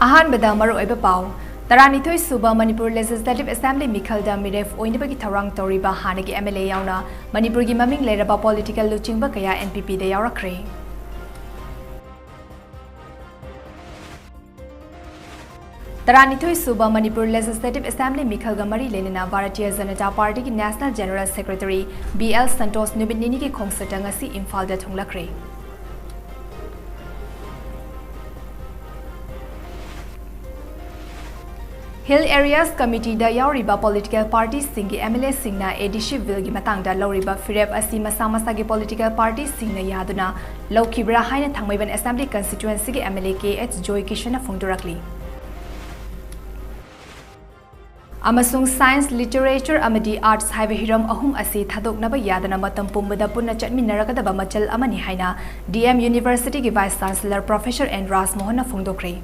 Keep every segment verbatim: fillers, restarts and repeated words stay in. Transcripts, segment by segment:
ꯑꯍꯥꯟꯕꯗ ꯃꯔꯨꯑꯣꯏꯕ ꯄꯥꯎ꯫ ꯇꯔꯥꯅꯤꯊꯣꯏ ꯁꯨꯕ ꯃꯅꯤꯄꯨꯔ Legislative Assembly ꯃꯤꯈꯜꯗ ꯃꯤꯔꯦꯞ ꯑꯣꯏꯅꯕꯒꯤ ꯊꯧꯔꯥꯡ ꯇꯧꯔꯤꯕ ꯍꯥꯟꯅꯒꯤ M L A ꯌꯥꯎꯅ ꯃꯅꯤꯄꯨꯔꯒꯤ ꯃꯃꯤꯡ ꯂꯩꯔꯕ political ꯂꯨꯆꯤꯡꯕ ꯀꯌꯥ N P P ꯗ ꯌꯥꯎꯔꯛꯈ꯭ꯔꯦ꯫ ꯇꯔꯥꯅꯤꯊꯣꯏ ꯁꯨꯕ ꯃꯅꯤꯄꯨꯔ Legislative Assembly ꯃꯤꯈꯜꯒ ꯃꯔꯤ ꯂꯩꯅꯅ ꯚꯥꯔꯇꯤꯌ ꯖꯅꯇꯥ ꯄꯥꯔꯇꯤꯒꯤ National General Secretary B L Santosh ꯅꯨꯃꯤꯠ ꯅꯤꯅꯤꯒꯤ ꯈꯣꯡꯆꯠꯇ ꯉꯁꯤ ꯏꯝꯐꯥꯜꯗ ꯊꯨꯡꯂꯛꯈ꯭ꯔꯦ꯫ Hill Areas Committee ꯗ ꯌꯥꯎꯔꯤꯕ political party ꯁꯤꯡꯒꯤ M L A ꯁꯤꯡꯅ A D C Bill ꯒꯤ ꯃꯇꯥꯡꯗ ꯂꯧꯔꯤꯕ ꯐꯤꯔꯦꯞ ꯑꯁꯤ ꯃꯁꯥ ꯃꯁꯥꯒꯤ political party ꯁꯤꯡꯅ ꯌꯥꯗꯨꯅ ꯂꯧꯈꯤꯕ꯭ꯔꯥ ꯍꯥꯏꯅ ꯊꯥꯡꯃꯩꯕꯟ Assembly Constituency ꯒꯤ M L A K H ꯖꯣꯏ ꯀꯤꯁꯟꯅ ꯐꯣꯡꯗꯣꯔꯛꯂꯤ꯫ ꯑꯃꯁꯨꯡ Science, Literature ꯑꯃꯗꯤ Arts ꯍꯥꯏꯕ ꯍꯤꯔꯝ ꯑꯍꯨꯝ ꯑꯁꯤ ꯊꯥꯗꯣꯛꯅꯕ ꯌꯥꯗꯅ ꯃꯇꯝ ꯄꯨꯝꯕꯗ ꯄꯨꯟꯅ ꯆꯠꯃꯤꯟꯅꯔꯒꯗꯕ ꯃꯆꯜ ꯑꯃꯅꯤ ꯍꯥꯏꯅ D M University ꯒꯤ Vice Chancellor Professor N ꯔꯥꯖꯃꯣꯍꯟꯅ ꯐꯣꯡꯗꯣꯛꯈ꯭ꯔꯦ꯫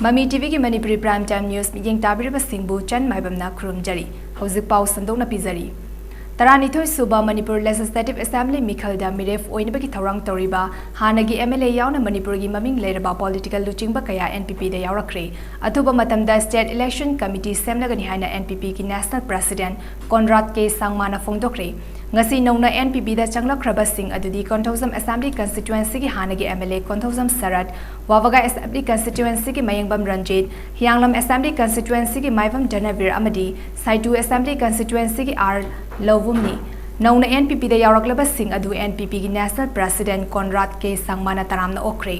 ꯃꯃꯤ ꯇꯤꯚꯤꯒꯤ ꯃꯅꯤꯄꯨꯔꯤ Prime Time News ꯃꯤꯠꯌꯦꯡ ꯇꯥꯕꯤꯔꯤꯕꯁꯤꯡꯕꯨ ꯆꯟ ꯃꯥꯏꯕꯝꯅ ꯈꯨꯔꯨꯝꯖꯔꯤ꯫ ꯍꯧꯖꯤꯛ ꯄꯥꯎ ꯁꯟꯗꯣꯛꯅ ꯄꯤꯖꯔꯤ꯫ ꯇꯔꯥꯅꯤꯊꯣꯏ ꯁꯨꯕ ꯃꯅꯤꯄꯨꯔ Legislative Assembly ꯃꯤꯈꯜꯗ ꯃꯤꯔꯦꯞ ꯑꯣꯏꯅꯕꯒꯤ ꯊꯧꯔꯥꯡ ꯇꯧꯔꯤꯕ ꯍꯥꯟꯅꯒꯤ M L A ꯌꯥꯎꯅ ꯃꯅꯤꯄꯨꯔꯒꯤ ꯃꯃꯤꯡ ꯂꯩꯔꯕ political ꯂꯨꯆꯤꯡꯕ ꯀꯌꯥ N P P ꯗ ꯌꯥꯎꯔꯛꯈ꯭ꯔꯦ꯫ ꯑꯊꯨꯕ ꯃꯇꯝꯗ State Election Committee ꯁꯦꯝꯂꯒꯅꯤ ꯍꯥꯏꯅ N P P ꯒꯤ National President ꯀꯣꯟꯔꯥꯗ ꯀꯦ ꯁꯥꯡꯃꯥꯅ ꯐꯣꯡꯗꯣꯛꯈ꯭ꯔꯦ꯫ ꯉꯁꯤ ꯅꯧꯅ N P P ꯗ ꯆꯪꯂꯛꯈ꯭ꯔꯕꯁꯤꯡ ꯑꯗꯨꯗꯤ ꯀꯣꯟꯊꯧꯖꯝ Assembly Constituency ꯒꯤ ꯍꯥꯟꯅꯒꯤ M L A ꯀꯣꯟꯊꯧꯖꯝ ꯁꯔꯠ, ꯋꯥꯕꯒꯥꯏ Assembly Constituency ꯒꯤ ꯃꯌꯦꯡꯕꯝ ꯔꯟꯖꯤꯠ, ꯍꯤꯌꯥꯡꯂꯝ Assembly Constituency ꯒꯤ ꯃꯥꯏꯕꯝ ꯙꯅꯕꯤꯔ ꯑꯃꯗꯤ ꯁꯥꯏꯇꯨ Assembly Constituency ꯒꯤ ꯑꯥꯔ ꯂꯧꯕꯨꯝꯅꯤ꯫ ꯅꯧꯅ N P P ꯗ ꯌꯥꯎꯔꯛꯂꯕꯁꯤꯡ ꯑꯗꯨ N P P ꯒꯤ National President ꯀꯣꯟꯔꯥꯗ ꯀꯦ ꯁꯥꯡꯃꯥꯅ ꯇꯔꯥꯝꯅ ꯑꯣꯛꯈ꯭ꯔꯦ꯫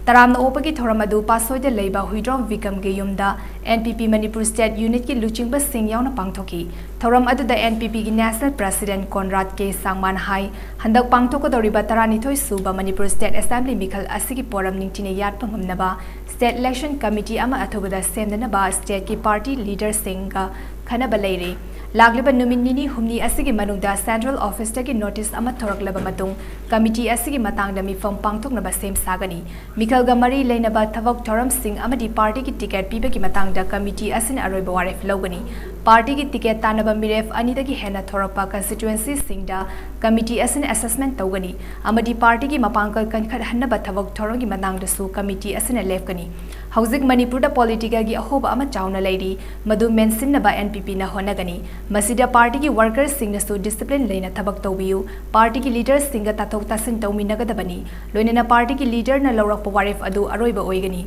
ꯇꯔꯥꯝꯅ ꯑꯣꯛꯄꯒꯤ ꯊꯧꯔꯝ ꯑꯗꯨ ꯄꯥꯠꯁꯣꯏꯗ ꯂꯩꯕ ꯍꯨꯏꯗ꯭ꯔꯣꯝ ꯕꯤꯀꯝꯒꯤ ꯌꯨꯝꯗ N P P Manipur State Unit ꯀꯤ ꯂꯨꯆꯤꯡꯕꯁꯤꯡ ꯌꯥꯎꯅ ꯄꯥꯡꯊꯣꯛꯈꯤ꯫ ꯊꯧꯔꯝ ꯑꯗꯨꯗ N P P ꯒꯤ National President ꯀꯣꯟꯔꯥꯗ ꯀꯦ ꯁꯥꯡꯃꯥꯅ ꯍꯥꯏ, ꯍꯟꯗꯛ ꯄꯥꯡꯊꯣꯛꯀꯗꯧꯔꯤꯕ ꯇꯔꯥꯅꯤꯊꯣꯏ ꯁꯨꯕ ꯃꯅꯤꯄꯨꯔ State Assembly ꯃꯤꯈꯜ ꯑꯁꯤꯒꯤ ꯄꯣꯔꯝ ꯅꯤꯡꯊꯤꯅ ꯌꯥꯠꯄ ꯉꯝꯅꯕ State Election Committee ꯑꯃ ꯑꯊꯨꯕꯗ ꯁꯦꯝꯅꯅꯕ state ꯀꯤ party leader ꯁꯤꯡꯒ ꯈꯟꯅꯕ ꯂꯩꯔꯦ꯫ ꯂꯥꯛꯂꯤꯕ ꯅꯨꯃꯤꯠ ꯅꯤꯅꯤ ꯍꯨꯝꯅꯤ ꯑꯁꯤꯒꯤ ꯃꯅꯨꯡꯗ Central Office ꯇꯒꯤ notice ꯑꯃ ꯊꯣꯔꯛꯂꯕ ꯃꯇꯨꯡ, committee ꯑꯁꯤꯒꯤ ꯃꯇꯥꯡꯗ ꯃꯤꯐꯝ ꯄꯥꯡꯊꯣꯛꯅꯕ ꯁꯦꯝ ꯁꯥꯒꯅꯤ꯫ ꯃꯤꯈꯜꯒ ꯃꯔꯤ ꯂꯩꯅꯕ ꯊꯕꯛ ꯊꯧꯔꯝꯁꯤꯡ ꯑꯃꯗꯤ party ꯒꯤ ticket ꯄꯤꯕꯒꯤ ꯃꯇꯥꯡꯗ committee ꯑꯁꯤꯅ ꯑꯔꯣꯏꯕ ꯋꯥꯔꯦꯞ ꯂꯧꯒꯅꯤ꯫ Party ꯒꯤ ticket ꯇꯥꯟꯅꯕ ꯃꯤꯔꯦꯞ ꯑꯅꯤꯗꯒꯤ ꯍꯦꯟꯅ ꯊꯣꯔꯛꯄ constituency ꯁꯤꯡꯗ committee ꯑꯁꯤꯅ assessment ꯇꯧꯒꯅꯤ ꯑꯃꯗꯤ party ꯒꯤ ꯃꯄꯥꯡꯒꯜ ꯀꯟꯈꯠꯍꯟꯅꯕ ꯊꯕꯛ ꯊꯧꯔꯝꯒꯤ ꯃꯇꯥꯡꯗꯁꯨ committee ꯑꯁꯤꯅ ꯂꯦꯞꯀꯅꯤ꯫ ꯍꯧꯖꯤꯛ ꯃꯅꯤꯄꯨꯔꯗ political ꯒꯤ ꯑꯍꯣꯕ ꯑꯃ ꯆꯥꯎꯅ ꯂꯩꯔꯤ, ꯃꯗꯨ ꯃꯦꯟꯁꯤꯟꯅꯕ N P P ꯅ ꯍꯣꯠꯅꯒꯅꯤ꯫ ꯃꯁꯤꯗ party ꯒꯤ workers ꯁꯤꯡꯅꯁꯨ discipline ꯂꯩꯅ ꯊꯕꯛ ꯇꯧꯕꯤꯌꯨ, party ꯒꯤ leaders ꯁꯤꯡꯒ ꯇꯥꯊꯣꯛ ꯇꯥꯁꯤꯟ ꯇꯧꯃꯤꯟꯅꯒꯗꯕꯅꯤ, ꯂꯣꯏꯅꯅ party ꯒꯤ leader ꯅ ꯂꯧꯔꯛꯄ ꯋꯥꯔꯦꯞ ꯑꯗꯨ ꯑꯔꯣꯏꯕ ꯑꯣꯏꯒꯅꯤ꯫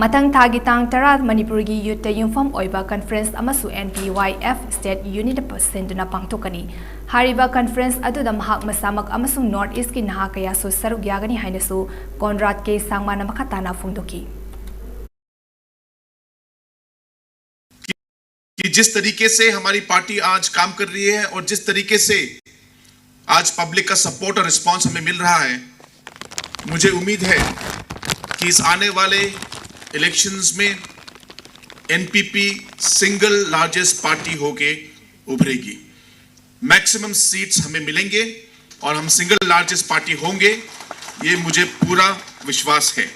ꯃꯊꯪ ꯊꯥꯒꯤ ꯇꯥꯡ ꯇꯔꯥ ꯃꯅꯤꯄꯨꯔꯒꯤ youth ꯇ ꯌꯨꯝꯐꯝ ꯑꯣꯏꯕ conference ꯑꯃꯁꯨ N P Y F state unit ꯁꯤꯟꯗꯨꯅ ꯄꯥꯡꯊꯣꯛꯀꯅꯤ꯫ ꯍꯥꯏꯔꯤꯕ conference ꯑꯗꯨꯗ ꯃꯍꯥꯛ ꯃꯁꯥꯃꯛ ꯑꯃꯁꯨꯡ North East ꯀꯤ ꯅꯍꯥ ꯀꯌꯥꯁꯨ ꯁꯔꯨꯛ ꯌꯥꯒꯅꯤ ꯍꯥꯏꯅꯁꯨ ꯀꯣꯟꯔꯥꯗ ꯀꯦ ꯁꯥꯡꯃꯥꯅ ꯃꯈꯥ ꯇꯥꯅ ꯐꯣꯡꯗꯣꯛꯈꯤ꯫ कि जिस तरीके से हमारी पार्टी आज काम कर रही है और जिस तरीके से आज पब्लिक का सपोर्ट और रिस्पांस हमें मिल रहा है, मुझे उम्मीद है कि इस आने वाले इलेक्शंस में एनपीपी सिंगल लार्जेस्ट पार्टी होके उभरेगी। मैक्सिमम सीट्स हमें मिलेंगे और हम सिंगल लार्जेस्ट पार्टी होंगे, ये मुझे पूरा विश्वास है।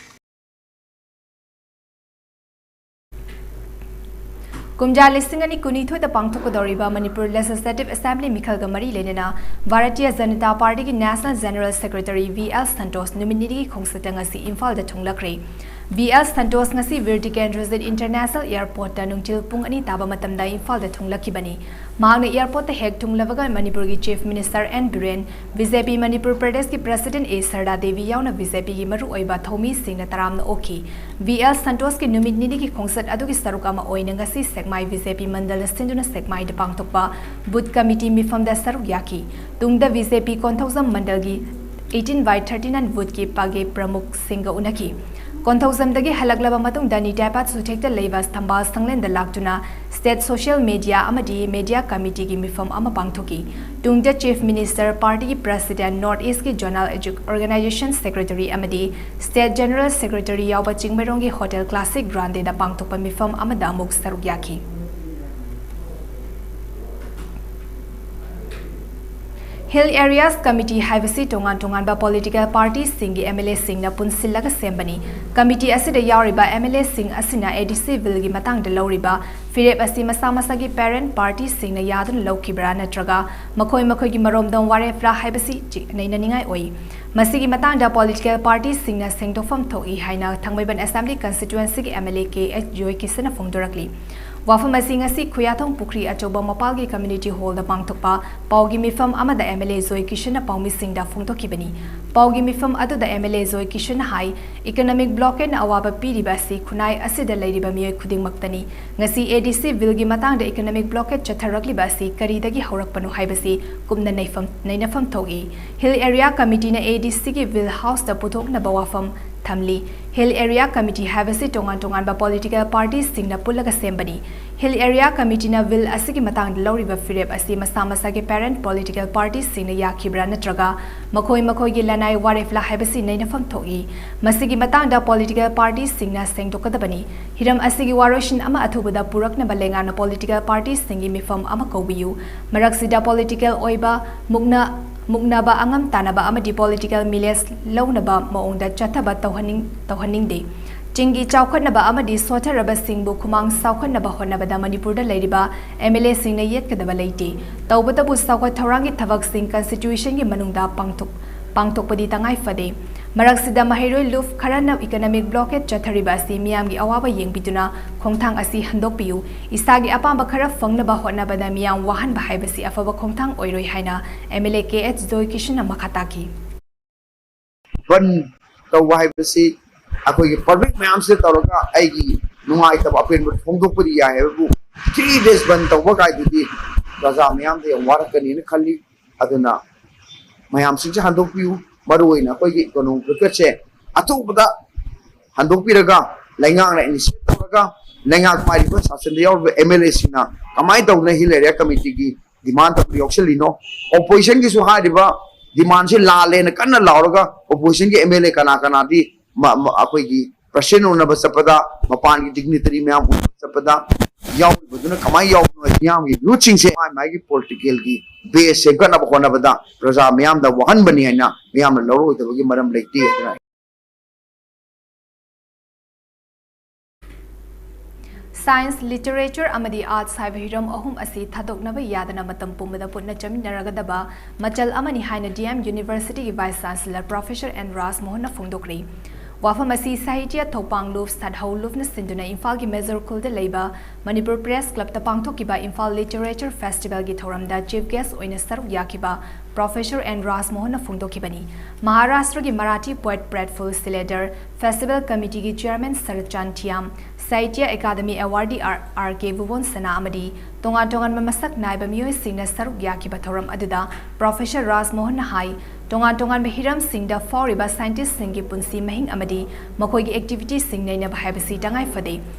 ꯀꯨꯝꯖꯥ ꯂꯤꯁꯤꯡ ꯑꯅꯤ ꯀꯨꯟꯅꯤꯊꯣꯏꯗ ꯄꯥꯡꯊꯣꯛꯀꯗꯧꯔꯤꯕ ꯃꯅꯤꯄꯨꯔ Legislative Assembly ꯃꯤꯈꯜꯒ ꯃꯔꯤ ꯂꯩꯅꯅ ꯚꯥꯔꯇꯤꯌ ꯖꯅꯇꯥ ꯄꯥꯔꯇꯤꯒꯤ National General Secretary V L Santosh ꯅꯨꯃꯤꯠ ꯅꯤꯅꯤꯒꯤ ꯈꯣꯡꯆꯠꯇ ꯉꯁꯤ ꯏꯝꯐꯥꯜꯗ ꯊꯨꯡꯂꯛꯈ꯭ꯔꯦ꯫ V L ꯁꯟꯇꯣꯁ ꯉꯁꯤ ꯕꯤꯔ ꯇꯤꯀꯦꯟꯗ꯭ꯔꯖꯤꯠ International Airport ꯇ ꯅꯨꯡꯊꯤꯜ ꯄꯨꯡ ꯑꯅꯤ ꯇꯥꯕ ꯃꯇꯝꯗ ꯏꯝꯐꯥꯜꯗ ꯊꯨꯡꯂꯛꯈꯤꯕꯅꯤ꯫ ꯃꯍꯥꯛꯅ airport ꯇ ꯍꯦꯛ ꯊꯨꯡꯂꯕꯒ ꯃꯅꯤꯄꯨꯔꯒꯤ Chief Minister N Biren, B J P Manipur ꯄ꯭ꯔꯗꯦꯁꯀꯤ President A ꯁꯔꯗꯥ ꯗꯦꯕꯤ ꯌꯥꯎꯅ B J P ꯒꯤ ꯃꯔꯨꯑꯣꯏꯕ ꯊꯧꯃꯤꯁꯤꯡꯅ ꯇꯔꯥꯝꯅ ꯑꯣꯛꯈꯤ꯫ V L ꯁꯟꯇꯣꯁꯀꯤ ꯅꯨꯃꯤꯠ ꯅꯤꯅꯤꯒꯤ ꯈꯣꯡꯆꯠ ꯑꯗꯨꯒꯤ ꯁꯔꯨꯛ ꯑꯃ ꯑꯣꯏꯅ ꯉꯁꯤ ꯁꯦꯛꯃꯥꯏ B J P ꯃꯟꯗꯜꯅ ꯁꯤꯟꯗꯨꯅ ꯁꯦꯛꯃꯥꯏꯗ ꯄꯥꯡꯊꯣꯛꯄ Booth Committee ꯃꯤꯐꯝꯗ ꯁꯔꯨꯛ ꯌꯥꯈꯤ꯫ ꯇꯨꯡꯗ B J P Konthoujam ꯃꯟꯗꯜꯒꯤ eighteen by thirty-nine booth ꯀꯤ ꯄꯥꯒꯦ ꯄ꯭ꯔꯃꯨꯈꯁꯤꯡꯒ ꯎꯅꯈꯤ꯫ ꯀꯣꯟꯊꯧꯖꯝꯗꯒꯤ ꯍꯜꯂꯛꯂꯕ ꯃꯇꯨꯡꯗ ꯅꯤꯇꯥꯏꯄꯥꯠ ꯁꯨꯊꯦꯛꯇ ꯂꯩꯕ ꯊꯝꯕꯥꯜ ꯁꯪꯂꯦꯟꯗ ꯂꯥꯛꯇꯨꯅ State Social Media ꯑꯃꯗꯤ Media Committee ꯒꯤ ꯃꯤꯐꯝ ꯑꯃ ꯄꯥꯡꯊꯣꯛꯈꯤ꯫ ꯇꯨꯡꯗ Chief Minister, ꯄꯥꯔꯇꯤꯒꯤ President, North East ꯀꯤ Zonal Edu-, Organization Secretary ꯑꯃꯗꯤ State General Secretary ꯌꯥꯎꯕ ꯆꯤꯡꯃꯩꯔꯣꯡꯒꯤ Hotel Classic Grande ꯗ ꯄꯥꯡꯊꯣꯛꯄ ꯃꯤꯐꯝ ꯑꯃꯗ ꯑꯃꯨꯛ ꯁꯔꯨꯛ ꯌꯥꯈꯤ꯫ Hill Areas Committee ꯍꯥꯏꯕꯁꯤ ꯇꯣꯉꯥꯟ ꯇꯣꯉꯥꯟꯕ political party ꯁꯤꯡꯒꯤ M L A ꯁꯤꯡꯅ ꯄꯨꯟꯁꯤꯜꯂꯒ ꯁꯦꯝꯕꯅꯤ꯫ Committee ꯑꯁꯤꯗ ꯌꯥꯎꯔꯤꯕ M L A ꯁꯤꯡ ꯑꯁꯤꯅ A D C bill ꯒꯤ ꯃꯇꯥꯡꯗ ꯂꯧꯔꯤꯕ ꯐꯤꯔꯦꯞ ꯑꯁꯤ ꯃꯁꯥ ꯃꯁꯥꯒꯤ parent party ꯁꯤꯡꯅ ꯌꯥꯗꯨꯅ ꯂꯧꯈꯤꯕ꯭ꯔꯥ ꯅꯠꯇ꯭ꯔꯒ ꯃꯈꯣꯏ ꯃꯈꯣꯏꯒꯤ ꯃꯔꯣꯝꯗꯣꯝ ꯋꯥꯔꯦꯞꯂꯥ ꯍꯥꯏꯕꯁꯤ ꯆꯤ-, ꯅꯩꯅꯅꯤꯡꯉꯥꯏ ꯑꯣꯏ꯫ ꯃꯁꯤꯒꯤ ꯃꯇꯥꯡꯗ political party ꯁꯤꯡꯅ ꯁꯦꯡꯗꯣꯛꯐꯝ ꯊꯣꯛꯏ ꯍꯥꯏꯅ ꯊꯥꯡꯃꯩꯕꯟ Assembly Constituency ꯒꯤ M L A K H ꯖꯣꯏꯀꯤꯁꯟꯅ ꯐꯣꯡꯗꯣꯔꯛꯂꯤ꯫ ꯋꯥꯐꯝ ꯑꯁꯤ ꯉꯁꯤ ꯈꯨꯌꯥꯊꯣꯡ ꯄꯨꯈ꯭ꯔꯤ ꯑꯆꯧꯕ ꯃꯄꯥꯜꯒꯤ community hall ꯗ ꯄꯥꯡꯊꯣꯛꯄ ꯄꯥꯎꯒꯤ ꯃꯤꯐꯝ ꯑꯃꯗ M L A ꯖꯣꯏꯀꯤꯁꯟꯅ ꯄꯥꯎꯃꯤꯁꯤꯡꯗ ꯐꯣꯡꯗꯣꯛꯈꯤꯕꯅꯤ꯫ ꯄꯥꯎꯒꯤ ꯃꯤꯐꯝ ꯑꯗꯨꯗ M L A ꯖꯣꯏꯀꯤꯁꯟꯅ high, economic blockade ꯅ ꯑꯋꯥꯕ ꯄꯤꯔꯤꯕ ꯑꯁꯤ ꯈꯨꯟꯅꯥꯏ ꯑꯁꯤꯗ ꯂꯩꯔꯤꯕ ꯃꯤꯑꯣꯏ ꯈꯨꯗꯤꯡꯃꯛꯇꯅꯤ꯫ ꯉꯁꯤ A D C bill ꯒꯤ ꯃꯇꯥꯡꯗ economic blockade ꯆꯠꯊꯔꯛꯂꯤꯕ ꯑꯁꯤ ꯀꯔꯤꯗꯒꯤ ꯍꯧꯔꯛꯄꯅꯣ ꯍꯥꯏꯕꯁꯤ ꯀꯨꯞꯅ ꯅꯩꯐꯝ-, ꯅꯩꯅꯐꯝ ꯊꯣꯛꯏ꯫ Hill Area Committee ꯅ A D C ꯒꯤ bill House ꯇ ꯄꯨꯊꯣꯛꯅꯕ ꯋꯥꯐꯝ ꯊꯝꯂꯤ꯫ Hill Area Committee ꯍꯥꯏꯕꯁꯤ ꯇꯣꯉꯥꯟ ꯇꯣꯉꯥꯟꯕ political party ꯁꯤꯡꯅ ꯄꯨꯜꯂꯒ ꯁꯦꯝꯕꯅꯤ꯫ Hill Area Committee ꯅ bill ꯑꯁꯤꯒꯤ ꯃꯇꯥꯡꯗ ꯂꯧꯔꯤꯕ ꯐꯤꯔꯦꯞ ꯑꯁꯤ ꯃꯁꯥ ꯃꯁꯥꯒꯤ parent political party ꯁꯤꯡꯅ ꯌꯥꯈꯤꯕ꯭ꯔꯥ ꯅꯠꯇ꯭ꯔꯒ ꯃꯈꯣꯏ ꯃꯈꯣꯏꯒꯤ ꯂꯅꯥꯏ ꯋꯥꯔꯦꯞꯂꯥ ꯍꯥꯏꯕꯁꯤ ꯅꯩꯅꯐꯝ ꯊꯣꯛꯏ꯫ ꯃꯁꯤꯒꯤ ꯃꯇꯥꯡꯗ political party ꯁꯤꯡꯅ ꯁꯦꯡꯗꯣꯛꯀꯗꯕꯅꯤ꯫ ꯍꯤꯔꯝ ꯑꯁꯤꯒꯤ ꯋꯥꯔꯣꯏꯁꯤꯟ ꯑꯃ ꯑꯊꯨꯕꯗ ꯄꯨꯔꯛꯅꯕ ꯂꯩꯉꯥꯛꯅ political party ꯁꯤꯡꯒꯤ ꯃꯤꯐꯝ ꯑꯃ ꯀꯧꯕꯤꯌꯨ꯫ ꯃꯔꯛꯁꯤꯗ political ꯑꯣꯏꯕ ꯃꯨꯛꯅ-, ꯃꯨꯛꯅꯕ, ꯑꯉꯝ ꯇꯥꯅꯕ ꯑꯃꯗꯤ political mileage ꯂꯧꯅꯕ ꯃꯑꯣꯡꯗ ꯆꯠꯊꯕ ꯇꯧꯍꯟꯅꯤꯡ-, ꯇꯧꯍꯟꯅꯤꯡꯗꯦ꯫ ꯆꯤꯡꯒꯤ ꯆꯥꯎꯈꯠꯅꯕ ꯑꯃꯗꯤ ꯁꯣꯠꯊꯔꯕꯁꯤꯡꯕꯨ ꯈꯨꯃꯥꯡ ꯆꯥꯎꯈꯠꯅꯕ ꯍꯣꯠꯅꯕꯗ ꯃꯅꯤꯄꯨꯔꯗ ꯂꯩꯔꯤꯕ M L A ꯁꯤꯡꯅ ꯌꯦꯠꯀꯗꯕ ꯂꯩꯇꯦ꯫ ꯇꯧꯕꯇꯕꯨ ꯆꯥꯎꯈꯠ ꯊꯧꯔꯥꯡꯒꯤ ꯊꯕꯛꯁꯤꯡ constitution ꯒꯤ ꯃꯅꯨꯡꯗ ꯄꯥꯡꯊꯣꯛ-, ꯄꯥꯡꯊꯣꯛꯄꯗꯤ ꯇꯉꯥꯏ ꯐꯗꯦ꯫ ꯃꯔꯛꯁꯤꯗ ꯃꯍꯩꯔꯣꯏ ꯂꯨꯞ ꯈꯔꯅ economic blockade ꯆꯠꯊꯔꯤꯕ ꯑꯁꯤ ꯃꯤꯌꯥꯝꯒꯤ ꯑꯋꯥꯕ ꯌꯦꯡꯕꯤꯗꯨꯅ ꯈꯣꯡꯊꯥꯡ ꯑꯁꯤ ꯍꯟꯗꯣꯛꯄꯤꯌꯨ꯫ ꯏꯁꯥꯒꯤ ꯑꯄꯥꯝꯕ ꯈꯔ ꯐꯪꯅꯕ ꯍꯣꯠꯅꯕꯗ ꯃꯤꯌꯥꯝ ꯋꯥꯍꯟꯕ ꯍꯥꯏꯕꯁꯤ ꯑꯐꯕ ꯈꯣꯡꯊꯥꯡ ꯑꯣꯏꯔꯣꯏ ꯍꯥꯏꯅ M L A K H ꯖꯣꯏꯀꯤꯁꯟꯅ ꯃꯈꯥ ꯇꯥꯈꯤ꯫ ꯕꯟ ꯇꯧꯕ ꯍꯥꯏꯕꯁꯤ ꯑꯩꯈꯣꯏꯒꯤ public ꯃꯌꯥꯝꯁꯤꯗ ꯇꯧꯔꯒ ꯑꯩꯒꯤ ꯅꯨꯡꯉꯥꯏꯇꯕ ꯑꯄꯦꯟꯕ ꯐꯣꯡꯗꯣꯛꯄꯗꯤ ꯌꯥꯏ ꯍꯥꯏꯕꯕꯨ, three days ꯕꯟ ꯇꯧꯕ ꯀꯥꯏꯗꯨꯗꯤ ꯄ꯭ꯔꯖꯥ ꯃꯌꯥꯝꯗ ꯌꯥꯝ ꯋꯥꯔꯛꯀꯅꯤꯅ ꯈꯜꯂꯤ꯫ ꯑꯗꯨꯅ ꯃꯌꯥꯝꯁꯤꯡꯁꯦ ꯍꯟꯗꯣꯛꯄꯤꯌꯨ꯫ ꯃꯔꯨꯑꯣꯏꯅ ꯑꯩꯈꯣꯏꯒꯤ economic blockade ꯁꯦ ꯑꯊꯨꯕꯗ ꯍꯟꯗꯣꯛꯄꯤꯔꯒ, ꯂꯩꯉꯥꯛꯅ initiate ꯇꯧꯔꯒ, ꯂꯩꯉꯥꯛ ꯄꯥꯏꯔꯤꯕ ꯁꯥꯁꯟꯗ ꯌꯥꯎꯔꯤꯕ M L A ꯁꯤꯡꯅ ꯀꯃꯥꯏꯅ ꯇꯧꯗꯅ Hill Area Committee ꯒꯤ demand ꯑꯗꯨ ꯌꯥꯎꯁꯜꯂꯤꯅꯣ? Opposition ꯒꯤꯁꯨ ꯍꯥꯏꯔꯤꯕ demand ꯁꯤ ꯂꯥꯜꯂꯦꯅ ꯀꯟꯅ ꯂꯥꯎꯔꯒ, opposition ꯒꯤ M L A ꯀꯅꯥ ꯀꯅꯥꯗꯤ ꯃ-, ꯃ-, ꯑꯩꯈꯣꯏꯒꯤ president ꯎꯅꯕ ꯆꯠꯄꯗ, ꯃꯄꯥꯟꯒꯤ dignitary ꯃꯌꯥꯝ ꯎꯅꯕ ꯆꯠꯄꯗ, ꯌꯥꯎꯔꯤꯕꯗꯨꯅ ꯀꯃꯥꯏꯅ ꯌꯥꯎꯕꯅꯣ? ꯃꯤꯌꯥꯝꯒꯤ ꯌꯨꯠꯁꯤꯡꯁꯦ ꯃꯥꯏ ꯃꯥꯏꯒꯤ ꯄꯣꯂꯤꯇꯤꯀꯦꯜꯒꯤ ꯕꯦꯁ ꯁꯦꯝꯒꯠꯅꯕ ꯍꯣꯠꯅꯕꯗ ꯄ꯭ꯔꯖꯥ ꯃꯤꯌꯥꯝꯗ ꯋꯥꯍꯟꯕꯅꯤ ꯍꯥꯏꯅ ꯃꯤꯌꯥꯝꯅ ꯂꯧꯔꯣꯏꯗꯕꯒꯤ ꯃꯔꯝ ꯂꯩꯇꯦ ꯍꯥꯏꯗꯅ꯫ Science, Literature ꯑꯃꯗꯤ Arts ꯍꯥꯏꯕ ꯍꯤꯔꯝ ꯑꯍꯨꯝ ꯑꯁꯤ ꯊꯥꯗꯣꯛꯅꯕ ꯌꯥꯗꯅ ꯃꯇꯝ ꯄꯨꯝꯕꯗ ꯄꯨꯟꯅ ꯆꯠꯃꯤꯟꯅꯔꯒꯗꯕ ꯃꯆꯜ ꯑꯃꯅꯤ ꯍꯥꯏꯅ D M Universityꯒꯤ Vice Chancellor Professor N ꯔꯥꯖꯃꯣꯍꯟꯅ ꯐꯣꯡꯗꯣꯛꯈ꯭ꯔꯤ꯫ ꯋꯥꯐꯝ ꯑꯁꯤ ꯁꯥꯍꯤꯇ꯭ꯌ ꯊꯧꯄꯥꯡꯂꯨꯞ ꯁꯠꯍꯧ ꯂꯨꯞꯅ ꯁꯤꯟꯗꯨꯅ ꯏꯝꯐꯥꯜꯒꯤ ꯃꯦꯖꯔ ꯈꯨꯜꯗ ꯂꯩꯕ ꯃꯅꯤꯄꯨꯔ ꯄ꯭ꯔꯦꯁ ꯀ꯭ꯂꯕꯇ ꯄꯥꯡꯊꯣꯛꯈꯤꯕ ꯏꯝꯐꯥꯜ ꯂꯤꯇꯔꯦꯆꯔ ꯐꯦꯁꯇꯤꯚꯦꯜꯒꯤ ꯊꯧꯔꯝꯗ ꯆꯤꯐ ꯒꯦꯁ ꯑꯣꯏꯅ ꯁꯔꯨꯛ ꯌꯥꯈꯤꯕ ꯄ꯭ꯔꯣꯐꯦꯁꯔ ꯑꯦꯟ ꯔꯥꯖꯃꯣꯍꯟꯅ ꯐꯣꯡꯗꯣꯛꯈꯤꯕꯅꯤ꯫ ꯃꯍꯥꯔꯥꯁꯇ꯭ꯔꯒꯤ ꯃꯔꯥꯊꯤ ꯄꯣꯏꯠ ꯄ꯭ꯔꯦꯠꯐꯨꯜ ꯁꯤꯂꯦꯗꯔ, ꯐꯦꯁꯇꯤꯚꯦꯜ ꯀꯃꯤꯇꯤꯒꯤ chairman Saratchand Thiyam, Sahitya Akademi awardee R, R K Bhubon Sana ꯑꯃꯗꯤ ꯇꯣꯉꯥꯟ ꯇꯣꯉꯥꯟꯕ ꯃꯁꯛ ꯅꯥꯏꯕ ꯃꯤꯑꯣꯏꯁꯤꯡꯅ ꯁꯔꯨꯛ ꯌꯥꯈꯤꯕ ꯊꯧꯔꯝ ꯑꯗꯨꯗ ꯄ꯭ꯔꯣꯐꯦꯁꯔ ꯔꯥꯖꯃꯣꯍꯟꯅ ꯍꯥꯏ, ꯇꯣꯉꯥꯟ ꯇꯣꯉꯥꯟꯕ ꯍꯤꯔꯝꯁꯤꯡꯗ ꯐꯥꯎꯔꯤꯕ ꯁꯥꯏꯟꯇꯤꯁꯁꯤꯡꯒꯤ ꯄꯨꯟꯁꯤ ꯃꯍꯤꯡ ꯑꯃꯗꯤ ꯃꯈꯣꯏꯒꯤ ꯑꯦꯛꯇꯤꯚꯤꯇꯤꯁꯤꯡ ꯅꯩꯅꯕ ꯍꯥꯏꯕꯁꯤ ꯇꯉꯥꯏ ꯐꯗꯦ꯫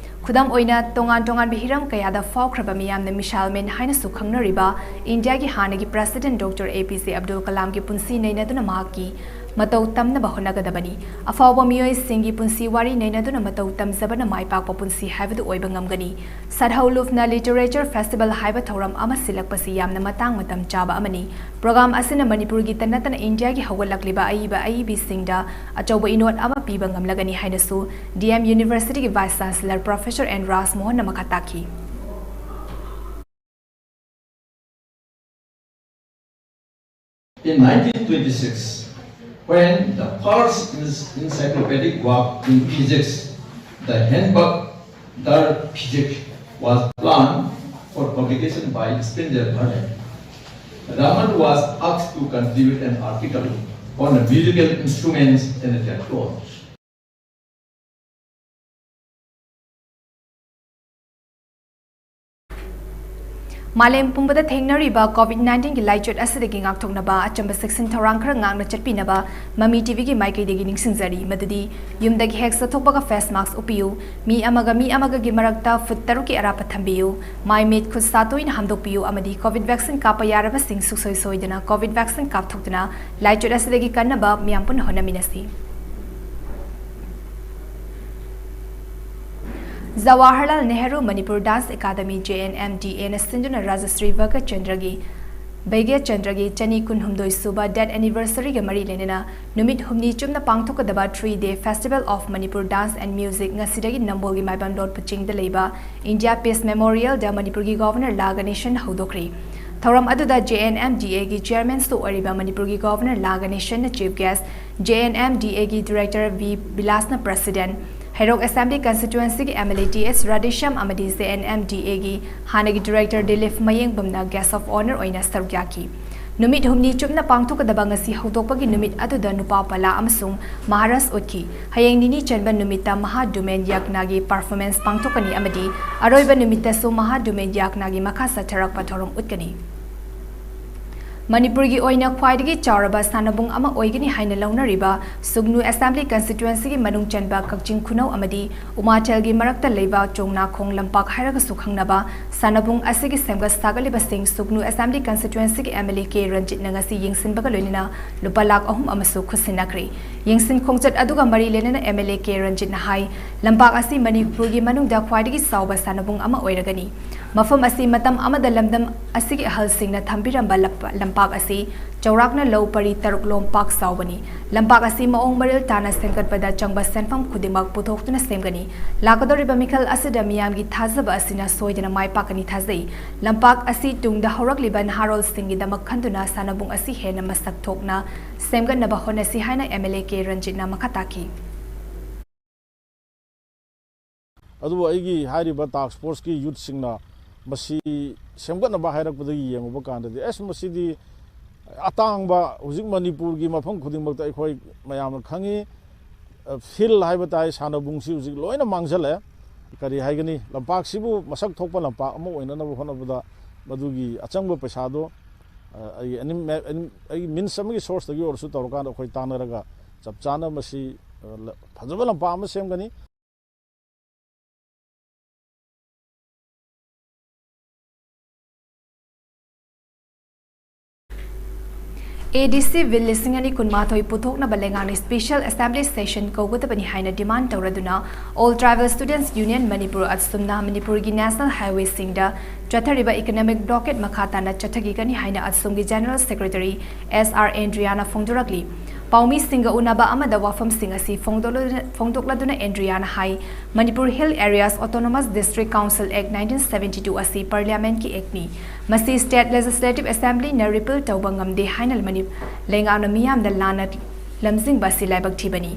ꯈꯨꯗꯝ ꯑꯣꯏꯅ, ꯇꯣꯉꯥꯟ ꯇꯣꯉꯥꯟꯕ ꯍꯤꯔꯝ ꯀꯌꯥꯗ ꯐꯥꯎꯈ꯭ꯔꯕ ꯃꯤꯌꯥꯝꯅ ꯃꯤꯁꯥꯏꯜ ꯃꯦꯟ ꯍꯥꯏꯅꯁꯨ ꯈꯪꯅꯔꯤꯕ ꯏꯟꯗꯤꯌꯥꯒꯤ ꯍꯥꯟꯅꯒꯤ ꯄ꯭ꯔꯦꯁꯤꯗꯦꯟꯠ ꯗꯣꯛꯇꯔ ꯑꯦ ꯄꯤ ꯖꯦ ꯑꯕꯗꯨꯜ ꯀꯂꯥꯝꯒꯤ ꯄꯨꯟꯁꯤ ꯅꯩꯅꯗꯨꯅ ꯃꯍꯥꯛꯀꯤ ꯃꯇꯧ ꯇꯝꯅꯕ ꯍꯣꯠꯅꯒꯗꯕꯅꯤ꯫ ꯑꯐꯥꯎꯕ ꯃꯤꯑꯣꯏꯁꯤꯡꯒꯤ ꯄꯨꯟꯁꯤ ꯋꯥꯔꯤ ꯅꯩꯅꯗꯨꯅ ꯃꯇꯧ ꯇꯝꯖꯕꯅ ꯃꯥꯏ ꯄꯥꯛꯄ ꯄꯨꯟꯁꯤ ꯍꯥꯏꯕꯗꯨ ꯑꯣꯏꯕ ꯉꯝꯒꯅꯤ꯫ ꯁꯠꯍꯧ ꯂꯨꯞꯅ ꯂꯤꯇꯔꯦꯆꯔ ꯐꯦꯁꯇꯤꯚꯦꯜ ꯍꯥꯏꯕ ꯊꯧꯔꯝ ꯑꯃ ꯁꯤꯜꯂꯛꯄꯁꯤ ꯌꯥꯝꯅ ꯃꯇꯥꯡ ꯃꯇꯝ ꯆꯥꯕ ꯑꯃꯅꯤ꯫ ꯄ꯭ꯔꯣꯒ꯭ꯔꯥꯝ ꯑꯁꯤꯅ ꯃꯅꯤꯄꯨꯔꯒꯤꯇ ꯅꯠꯇꯅ ꯏꯟꯗꯤꯌꯥꯒꯤ ꯍꯧꯒꯠꯂꯛꯂꯤꯕ ꯑꯏꯕ ꯑꯏꯕꯤꯁꯤꯡꯗ ꯑꯆꯧꯕ ꯏꯅꯣꯠ ꯑꯃ ꯄꯤꯕ ꯉꯝꯂꯒꯅꯤ ꯍꯥꯏꯅꯁꯨ D M Universityꯒꯤ Vice Chancellor Professor N ꯔꯥꯖꯃꯣꯍꯟꯅ ꯃꯈꯥ ꯇꯥꯈꯤ꯫ In nineteen twenty-six, when the first encyclopedic work in physics, the Handbuch der Physik, was planned for publication by Spencer Verlag, Raman was asked to contribute an article on the musical instruments in the Japan. ꯃꯥꯂꯦꯝ ꯄꯨꯝꯕꯗ ꯊꯦꯡꯅꯔꯤꯕ COVID ꯅꯥꯏꯟꯇꯤꯟꯒꯤ ꯂꯥꯏꯆꯠ ꯑꯁꯤꯗꯒꯤ ꯉꯥꯛꯊꯣꯛꯅꯕ ꯑꯆꯝꯕ ꯆꯦꯛꯁꯤꯟ ꯊꯧꯔꯥꯡ ꯈꯔ ꯉꯥꯛꯅ ꯆꯠꯄꯤꯅꯕ ꯃꯃꯤ ꯇꯤꯚꯤꯒꯤ ꯃꯥꯏꯀꯩꯗꯒꯤ ꯅꯤꯡꯁꯤꯡꯖꯔꯤ ꯃꯗꯨꯗꯤ ꯌꯨꯝꯗꯒꯤ ꯍꯦꯛ ꯆꯠꯊꯣꯛꯄꯒ ꯐꯦꯁ ꯃꯥꯛꯁ ꯎꯞꯄꯤꯌꯨ, ꯃꯤ ꯑꯃꯒ ꯃꯤ ꯑꯃꯒꯒꯤ ꯃꯔꯛꯇ ꯐꯨꯠ ꯇꯔꯨꯛꯀꯤ ꯑꯔꯥꯞꯄ ꯊꯝꯕꯤꯌꯨ, ꯃꯥꯏ ꯃꯤꯠ ꯈꯨꯠ ꯁꯥ ꯇꯣꯏꯅ ꯍꯥꯝꯗꯣꯛꯄꯤꯌꯨ ꯑꯃꯗꯤ ꯀꯣꯚꯤꯗ ꯚꯦꯛꯁꯤꯟ ꯀꯥꯞꯄ ꯌꯥꯔꯕꯁꯤꯡ ꯁꯨꯡꯁꯣꯏ ꯁꯣꯏꯗꯅ ꯀꯣꯚꯤꯗ ꯚꯦꯛꯁꯤꯟ ꯀꯥꯞꯊꯣꯛꯇꯨꯅ ꯂꯥꯏꯆꯠ ꯑꯁꯤꯗꯒꯤ ꯀꯟꯅꯕ ꯃꯤꯌꯥꯝ ꯄꯨꯟꯅ ꯍꯣꯠꯅꯃꯤꯟꯅꯁꯤ꯫ Jawaharlal Nehru Manipur Dance Academy, J N M D A ꯅ ꯁꯤꯟꯗꯨꯅ ꯔꯥꯖꯁ꯭ꯔꯤ ꯚꯒꯠ ꯆꯟꯗ꯭ꯔꯒꯤ, ꯚꯩꯒ꯭ꯌ ꯆꯟꯗ꯭ꯔꯒꯤ ꯆꯅꯤ ꯀꯨꯟꯍꯨꯝꯗꯣꯏ ꯁꯨꯕ death anniversary ꯒ ꯃꯔꯤ ꯂꯩꯅꯅ ꯅꯨꯃꯤꯠ ꯍꯨꯝꯅꯤ ꯆꯨꯞꯅ ꯄꯥꯡꯊꯣꯛꯀꯗꯕ three day Festival of Manipur Dance and Music ꯉꯁꯤꯗꯒꯤ ꯅꯝꯕꯣꯜꯒꯤ ꯃꯥꯏꯕꯝ ꯂꯣꯠꯄ ꯆꯤꯡꯗ ꯂꯩꯕ India Peace Memorial ꯗ ꯃꯅꯤꯄꯨꯔꯒꯤ Governor ꯂꯥ ꯒꯅꯦꯁꯟ ꯍꯧꯗꯣꯛꯈ꯭ꯔꯦ꯫ ꯊꯧꯔꯝ ꯑꯗꯨꯗ J N M D A ꯒꯤ Chairman ꯁꯨ ꯑꯣꯏꯔꯤꯕ ꯃꯅꯤꯄꯨꯔꯒꯤ Governor ꯂꯥ ꯒꯅꯦꯁꯟꯅ Chief Guest, J N M D A ꯒꯤ Director ꯚꯤ ꯕꯤꯂꯥꯁꯅ President, ꯍꯩꯔꯣꯛ Assembly Constituency ꯒꯤ M L A T S Radheshyam ꯑꯃꯗꯤ J N M D A ꯒꯤ ꯍꯥꯟꯅꯒꯤ Director Dilip ꯃꯌꯦꯡꯕꯝꯅ Guest of Honour ꯑꯣꯏꯅ ꯁꯔꯨꯛ ꯌꯥꯈꯤ꯫ ꯅꯨꯃꯤꯠ ꯍꯨꯝꯅꯤ ꯆꯨꯞꯅ ꯄꯥꯡꯊꯣꯛꯀꯗꯕ ꯉꯁꯤ ꯍꯧꯗꯣꯛꯄꯒꯤ ꯅꯨꯃꯤꯠ ꯑꯗꯨꯗ ꯅꯨꯄꯥ ꯄꯂꯥ ꯑꯃꯁꯨꯡ ꯃꯍꯥꯔꯥꯁ ꯎꯠꯈꯤ꯫ ꯍꯌꯦꯡ ꯅꯤꯅꯤ ꯆꯟꯕ ꯅꯨꯃꯤꯠꯇ ꯃꯍꯥꯗꯨꯃꯦꯟ ꯌꯥꯒꯅꯥꯒꯤ performance ꯄꯥꯡꯊꯣꯛꯀꯅꯤ ꯑꯃꯗꯤ ꯑꯔꯣꯏꯕ ꯅꯨꯃꯤꯠꯇꯁꯨ ꯃꯍꯥꯗꯨꯃꯦꯟ ꯌꯥꯒꯅꯥꯒꯤ ꯃꯈꯥ ꯆꯠꯊꯔꯛꯄ ꯊꯧꯔꯝ ꯎꯠꯀꯅꯤ꯫ ꯃꯅꯤꯄꯨꯔꯒꯤ ꯑꯣꯏꯅ ꯈ꯭ꯋꯥꯏꯗꯒꯤ ꯆꯥꯎꯔꯕ ꯁꯥꯟꯅꯕꯨꯡ ꯑꯃ ꯑꯣꯏꯒꯅꯤ ꯍꯥꯏꯅ ꯂꯧꯅꯔꯤꯕ ꯁꯨꯒꯅꯨ Assembly Constituency ꯒꯤ ꯃꯅꯨꯡ ꯆꯟꯕ ꯀꯛꯆꯤꯡ ꯈꯨꯅꯧ ꯑꯃꯗꯤ ꯎꯃꯥꯊꯦꯜꯒꯤ ꯃꯔꯛꯇ ꯂꯩꯕ ꯆꯣꯡꯅꯥꯈꯣꯡ ꯂꯝꯄꯥꯛ ꯍꯥꯏꯔꯒꯁꯨ ꯈꯪꯅꯕ ꯁꯥꯟꯅꯕꯨꯡ ꯑꯁꯤꯒꯤ ꯁꯦꯝꯒꯠ ꯁꯥꯒꯠꯂꯤꯕꯁꯤꯡ ꯁꯨꯒꯅꯨ Assembly Constituency ꯒꯤ M L A ꯀꯦ ꯔꯟꯖꯤꯠꯅ ꯉꯁꯤ ꯌꯦꯡꯁꯤꯟꯕꯒ ꯂꯣꯏꯅꯅ ꯂꯨꯄꯥ ꯂꯥꯈ ꯑꯍꯨꯝ ꯑꯃꯁꯨ ꯈꯨꯠꯁꯤꯟꯅꯈ꯭ꯔꯦ꯫ ꯌꯦꯡꯁꯤꯟ ꯈꯣꯡꯆꯠ ꯑꯗꯨꯒ ꯃꯔꯤ ꯂꯩꯅꯅ M L A ꯀꯦ ꯔꯟꯖꯤꯠꯅ ꯍꯥꯏ, ꯂꯝꯄꯥꯛ ꯑꯁꯤ ꯃꯅꯤꯄꯨꯔꯒꯤ ꯃꯅꯨꯡꯗ ꯈ꯭ꯋꯥꯏꯗꯒꯤ ꯆꯥꯎꯕ ꯁꯥꯟꯅꯕꯨꯡ ꯑꯃ ꯑꯣꯏꯔꯒꯅꯤ꯫ ꯃꯐꯝ ꯑꯁꯤ ꯃꯇꯝ ꯑꯃꯗ ꯂꯝꯗꯝ ꯑꯁꯤꯒꯤ ꯑꯍꯜꯁꯤꯡꯅ ꯊꯝꯕꯤꯔꯝꯕ ꯂꯝꯄ-, ꯂꯝꯄꯥꯛ ꯑꯁꯤ ꯆꯥꯎꯔꯥꯛꯅ ꯂꯧ ꯄꯔꯤ ꯇꯔꯨꯛ ꯂꯣꯝ ꯄꯥꯛ ꯆꯥꯎꯕꯅꯤ꯫ ꯂꯝꯄꯥꯛ ꯑꯁꯤ ꯃꯑꯣꯡ ꯃꯔꯤꯜ ꯇꯥꯅ ꯁꯦꯝꯒꯠꯄꯗ ꯆꯪꯕ ꯁꯦꯟꯐꯝ ꯈꯨꯗꯤꯡꯃꯛ ꯄꯨꯊꯣꯛꯇꯨꯅ ꯁꯦꯝꯒꯅꯤ꯫ ꯂꯥꯛꯀꯗꯧꯔꯤꯕ ꯃꯤꯈꯜ ꯑꯁꯤꯗ ꯃꯤꯌꯥꯝꯒꯤ ꯊꯥꯖꯕ ꯑꯁꯤꯅ ꯁꯣꯏꯗꯅ ꯃꯥꯏ ꯄꯥꯛꯀꯅꯤ ꯊꯥꯖꯩ꯫ ꯂꯝꯄꯥꯛ ꯑꯁꯤ ꯇꯨꯡꯗ ꯍꯧꯔꯛꯂꯤꯕ ꯅꯍꯥꯔꯣꯜꯁꯤꯡꯒꯤꯗꯃꯛ ꯈꯟꯗꯨꯅ ꯁꯥꯟꯅꯕꯨꯡ ꯑꯁꯤ ꯍꯦꯟꯅ ꯃꯁꯛ ꯊꯣꯛꯅ ꯁꯦꯝꯒꯠꯅꯕ ꯍꯣꯠꯅꯁꯤ ꯍꯥꯏꯅ M L A ꯀꯦ ꯔꯟꯖꯤꯠꯅ ꯃꯈꯥ ꯇꯥꯈꯤ꯫ ꯑꯗꯨꯕꯨ ꯑꯩꯒꯤ ꯍꯥꯏꯔꯤꯕ task force ꯀꯤ youth ꯁꯤꯡꯅ ꯃꯁꯤ ꯁꯦꯝꯒꯠꯅꯕ ꯍꯥꯏꯔꯛꯄꯗꯒꯤ ꯌꯦꯡꯉꯨꯕ ꯀꯥꯟꯗꯗꯤ, ꯑꯁ, ꯃꯁꯤꯗꯤ ꯑꯇꯥꯡꯕ, ꯍꯧꯖꯤꯛ ꯃꯅꯤꯄꯨꯔꯒꯤ ꯃꯐꯝ ꯈꯨꯗꯤꯡꯃꯛꯇ ꯑꯩꯈꯣꯏ ꯃꯌꯥꯝꯅ ꯈꯪꯉꯤ, ꯑ, field ꯍꯥꯏꯕ ꯇꯥꯏ, ꯁꯥꯟꯅꯕꯨꯡꯁꯤ ꯍꯧꯖꯤꯛ ꯂꯣꯏꯅ ꯃꯥꯡꯁꯤꯜꯂꯦ꯫ ꯀꯔꯤ ꯍꯥꯏꯒꯅꯤ, ꯂꯝꯄꯥꯛꯁꯤꯕꯨ ꯃꯁꯛ ꯊꯣꯛꯄ ꯂꯝꯄꯥꯛ ꯑꯃ ꯑꯣꯏꯅꯅꯕ ꯍꯣꯠꯅꯕꯗ ꯃꯗꯨꯒꯤ ꯑꯆꯪꯕ ꯄꯩꯁꯥꯗꯣ, ꯑ, ꯑꯩꯒꯤ ꯑꯦꯅꯤ-, ꯑꯩꯒꯤ means ꯑꯃꯒꯤ source ꯇꯒꯤ ꯑꯣꯏꯔꯁꯨ ꯇꯧꯔꯀꯥꯟꯗ ꯑꯩꯈꯣꯏ ꯇꯥꯟꯅꯔꯒ ꯆꯞ ꯆꯥꯅ ꯃꯁꯤ, ꯑ, ꯂ-, ꯐꯖꯕ ꯂꯝꯄꯥꯛ ꯑꯃ ꯁꯦꯝꯒꯅꯤ꯫ ADC Bill ꯂꯤꯁꯤꯡ ꯑꯅꯤ ꯀꯨꯟꯃꯥꯊꯣꯏ ꯄꯨꯊꯣꯛꯅꯕ ꯂꯩꯉꯥꯛꯅ special assembly session ꯀꯧꯒꯗꯕꯅꯤ ꯍꯥꯏꯅ demand ꯇꯧꯔꯗꯨꯅ All Tribal Students Union Manipur ꯑꯠꯁꯨꯝꯅ ꯃꯅꯤꯄꯨꯔꯒꯤ national highwayꯁꯤꯡꯗ ꯆꯠꯊꯔꯤꯕ economic blockade ꯃꯈꯥ ꯇꯥꯅ ꯆꯠꯊꯈꯤꯒꯅꯤ ꯍꯥꯏꯅ ꯑꯠꯁꯨꯝꯒꯤ General Secretary S R Andriana ꯐꯣꯡꯗꯣꯔꯛꯂꯤ꯫ ꯄꯥꯎꯃꯤꯁꯤꯡꯒ ꯎꯅꯕ ꯑꯃꯗ ꯋꯥꯐꯝꯁꯤꯡ ꯑꯁꯤ ꯐꯣꯡꯗꯣꯛꯂꯗꯨꯅ ꯐꯣꯡꯗꯣꯛꯂꯗꯨꯅ Andriana ꯍꯥꯏ, Manipur Hill Areas Autonomous District Council Act nineteen seventy two ꯑꯁꯤ Parliamentꯀꯤ actꯅꯤ꯫ ꯃꯁꯤ State Legislative Assemblyꯅ repeal ꯇꯧꯕ ꯉꯝꯗꯦ ꯍꯥꯏꯅ ꯃꯅꯤ-, ꯂꯩꯉꯥꯛꯅ ꯃꯤꯌꯥꯝꯗ ꯂꯥꯟꯅ ꯂꯝꯖꯤꯡꯕ ꯑꯁꯤ ꯂꯥꯏꯕꯛ ꯊꯤꯕꯅꯤ꯫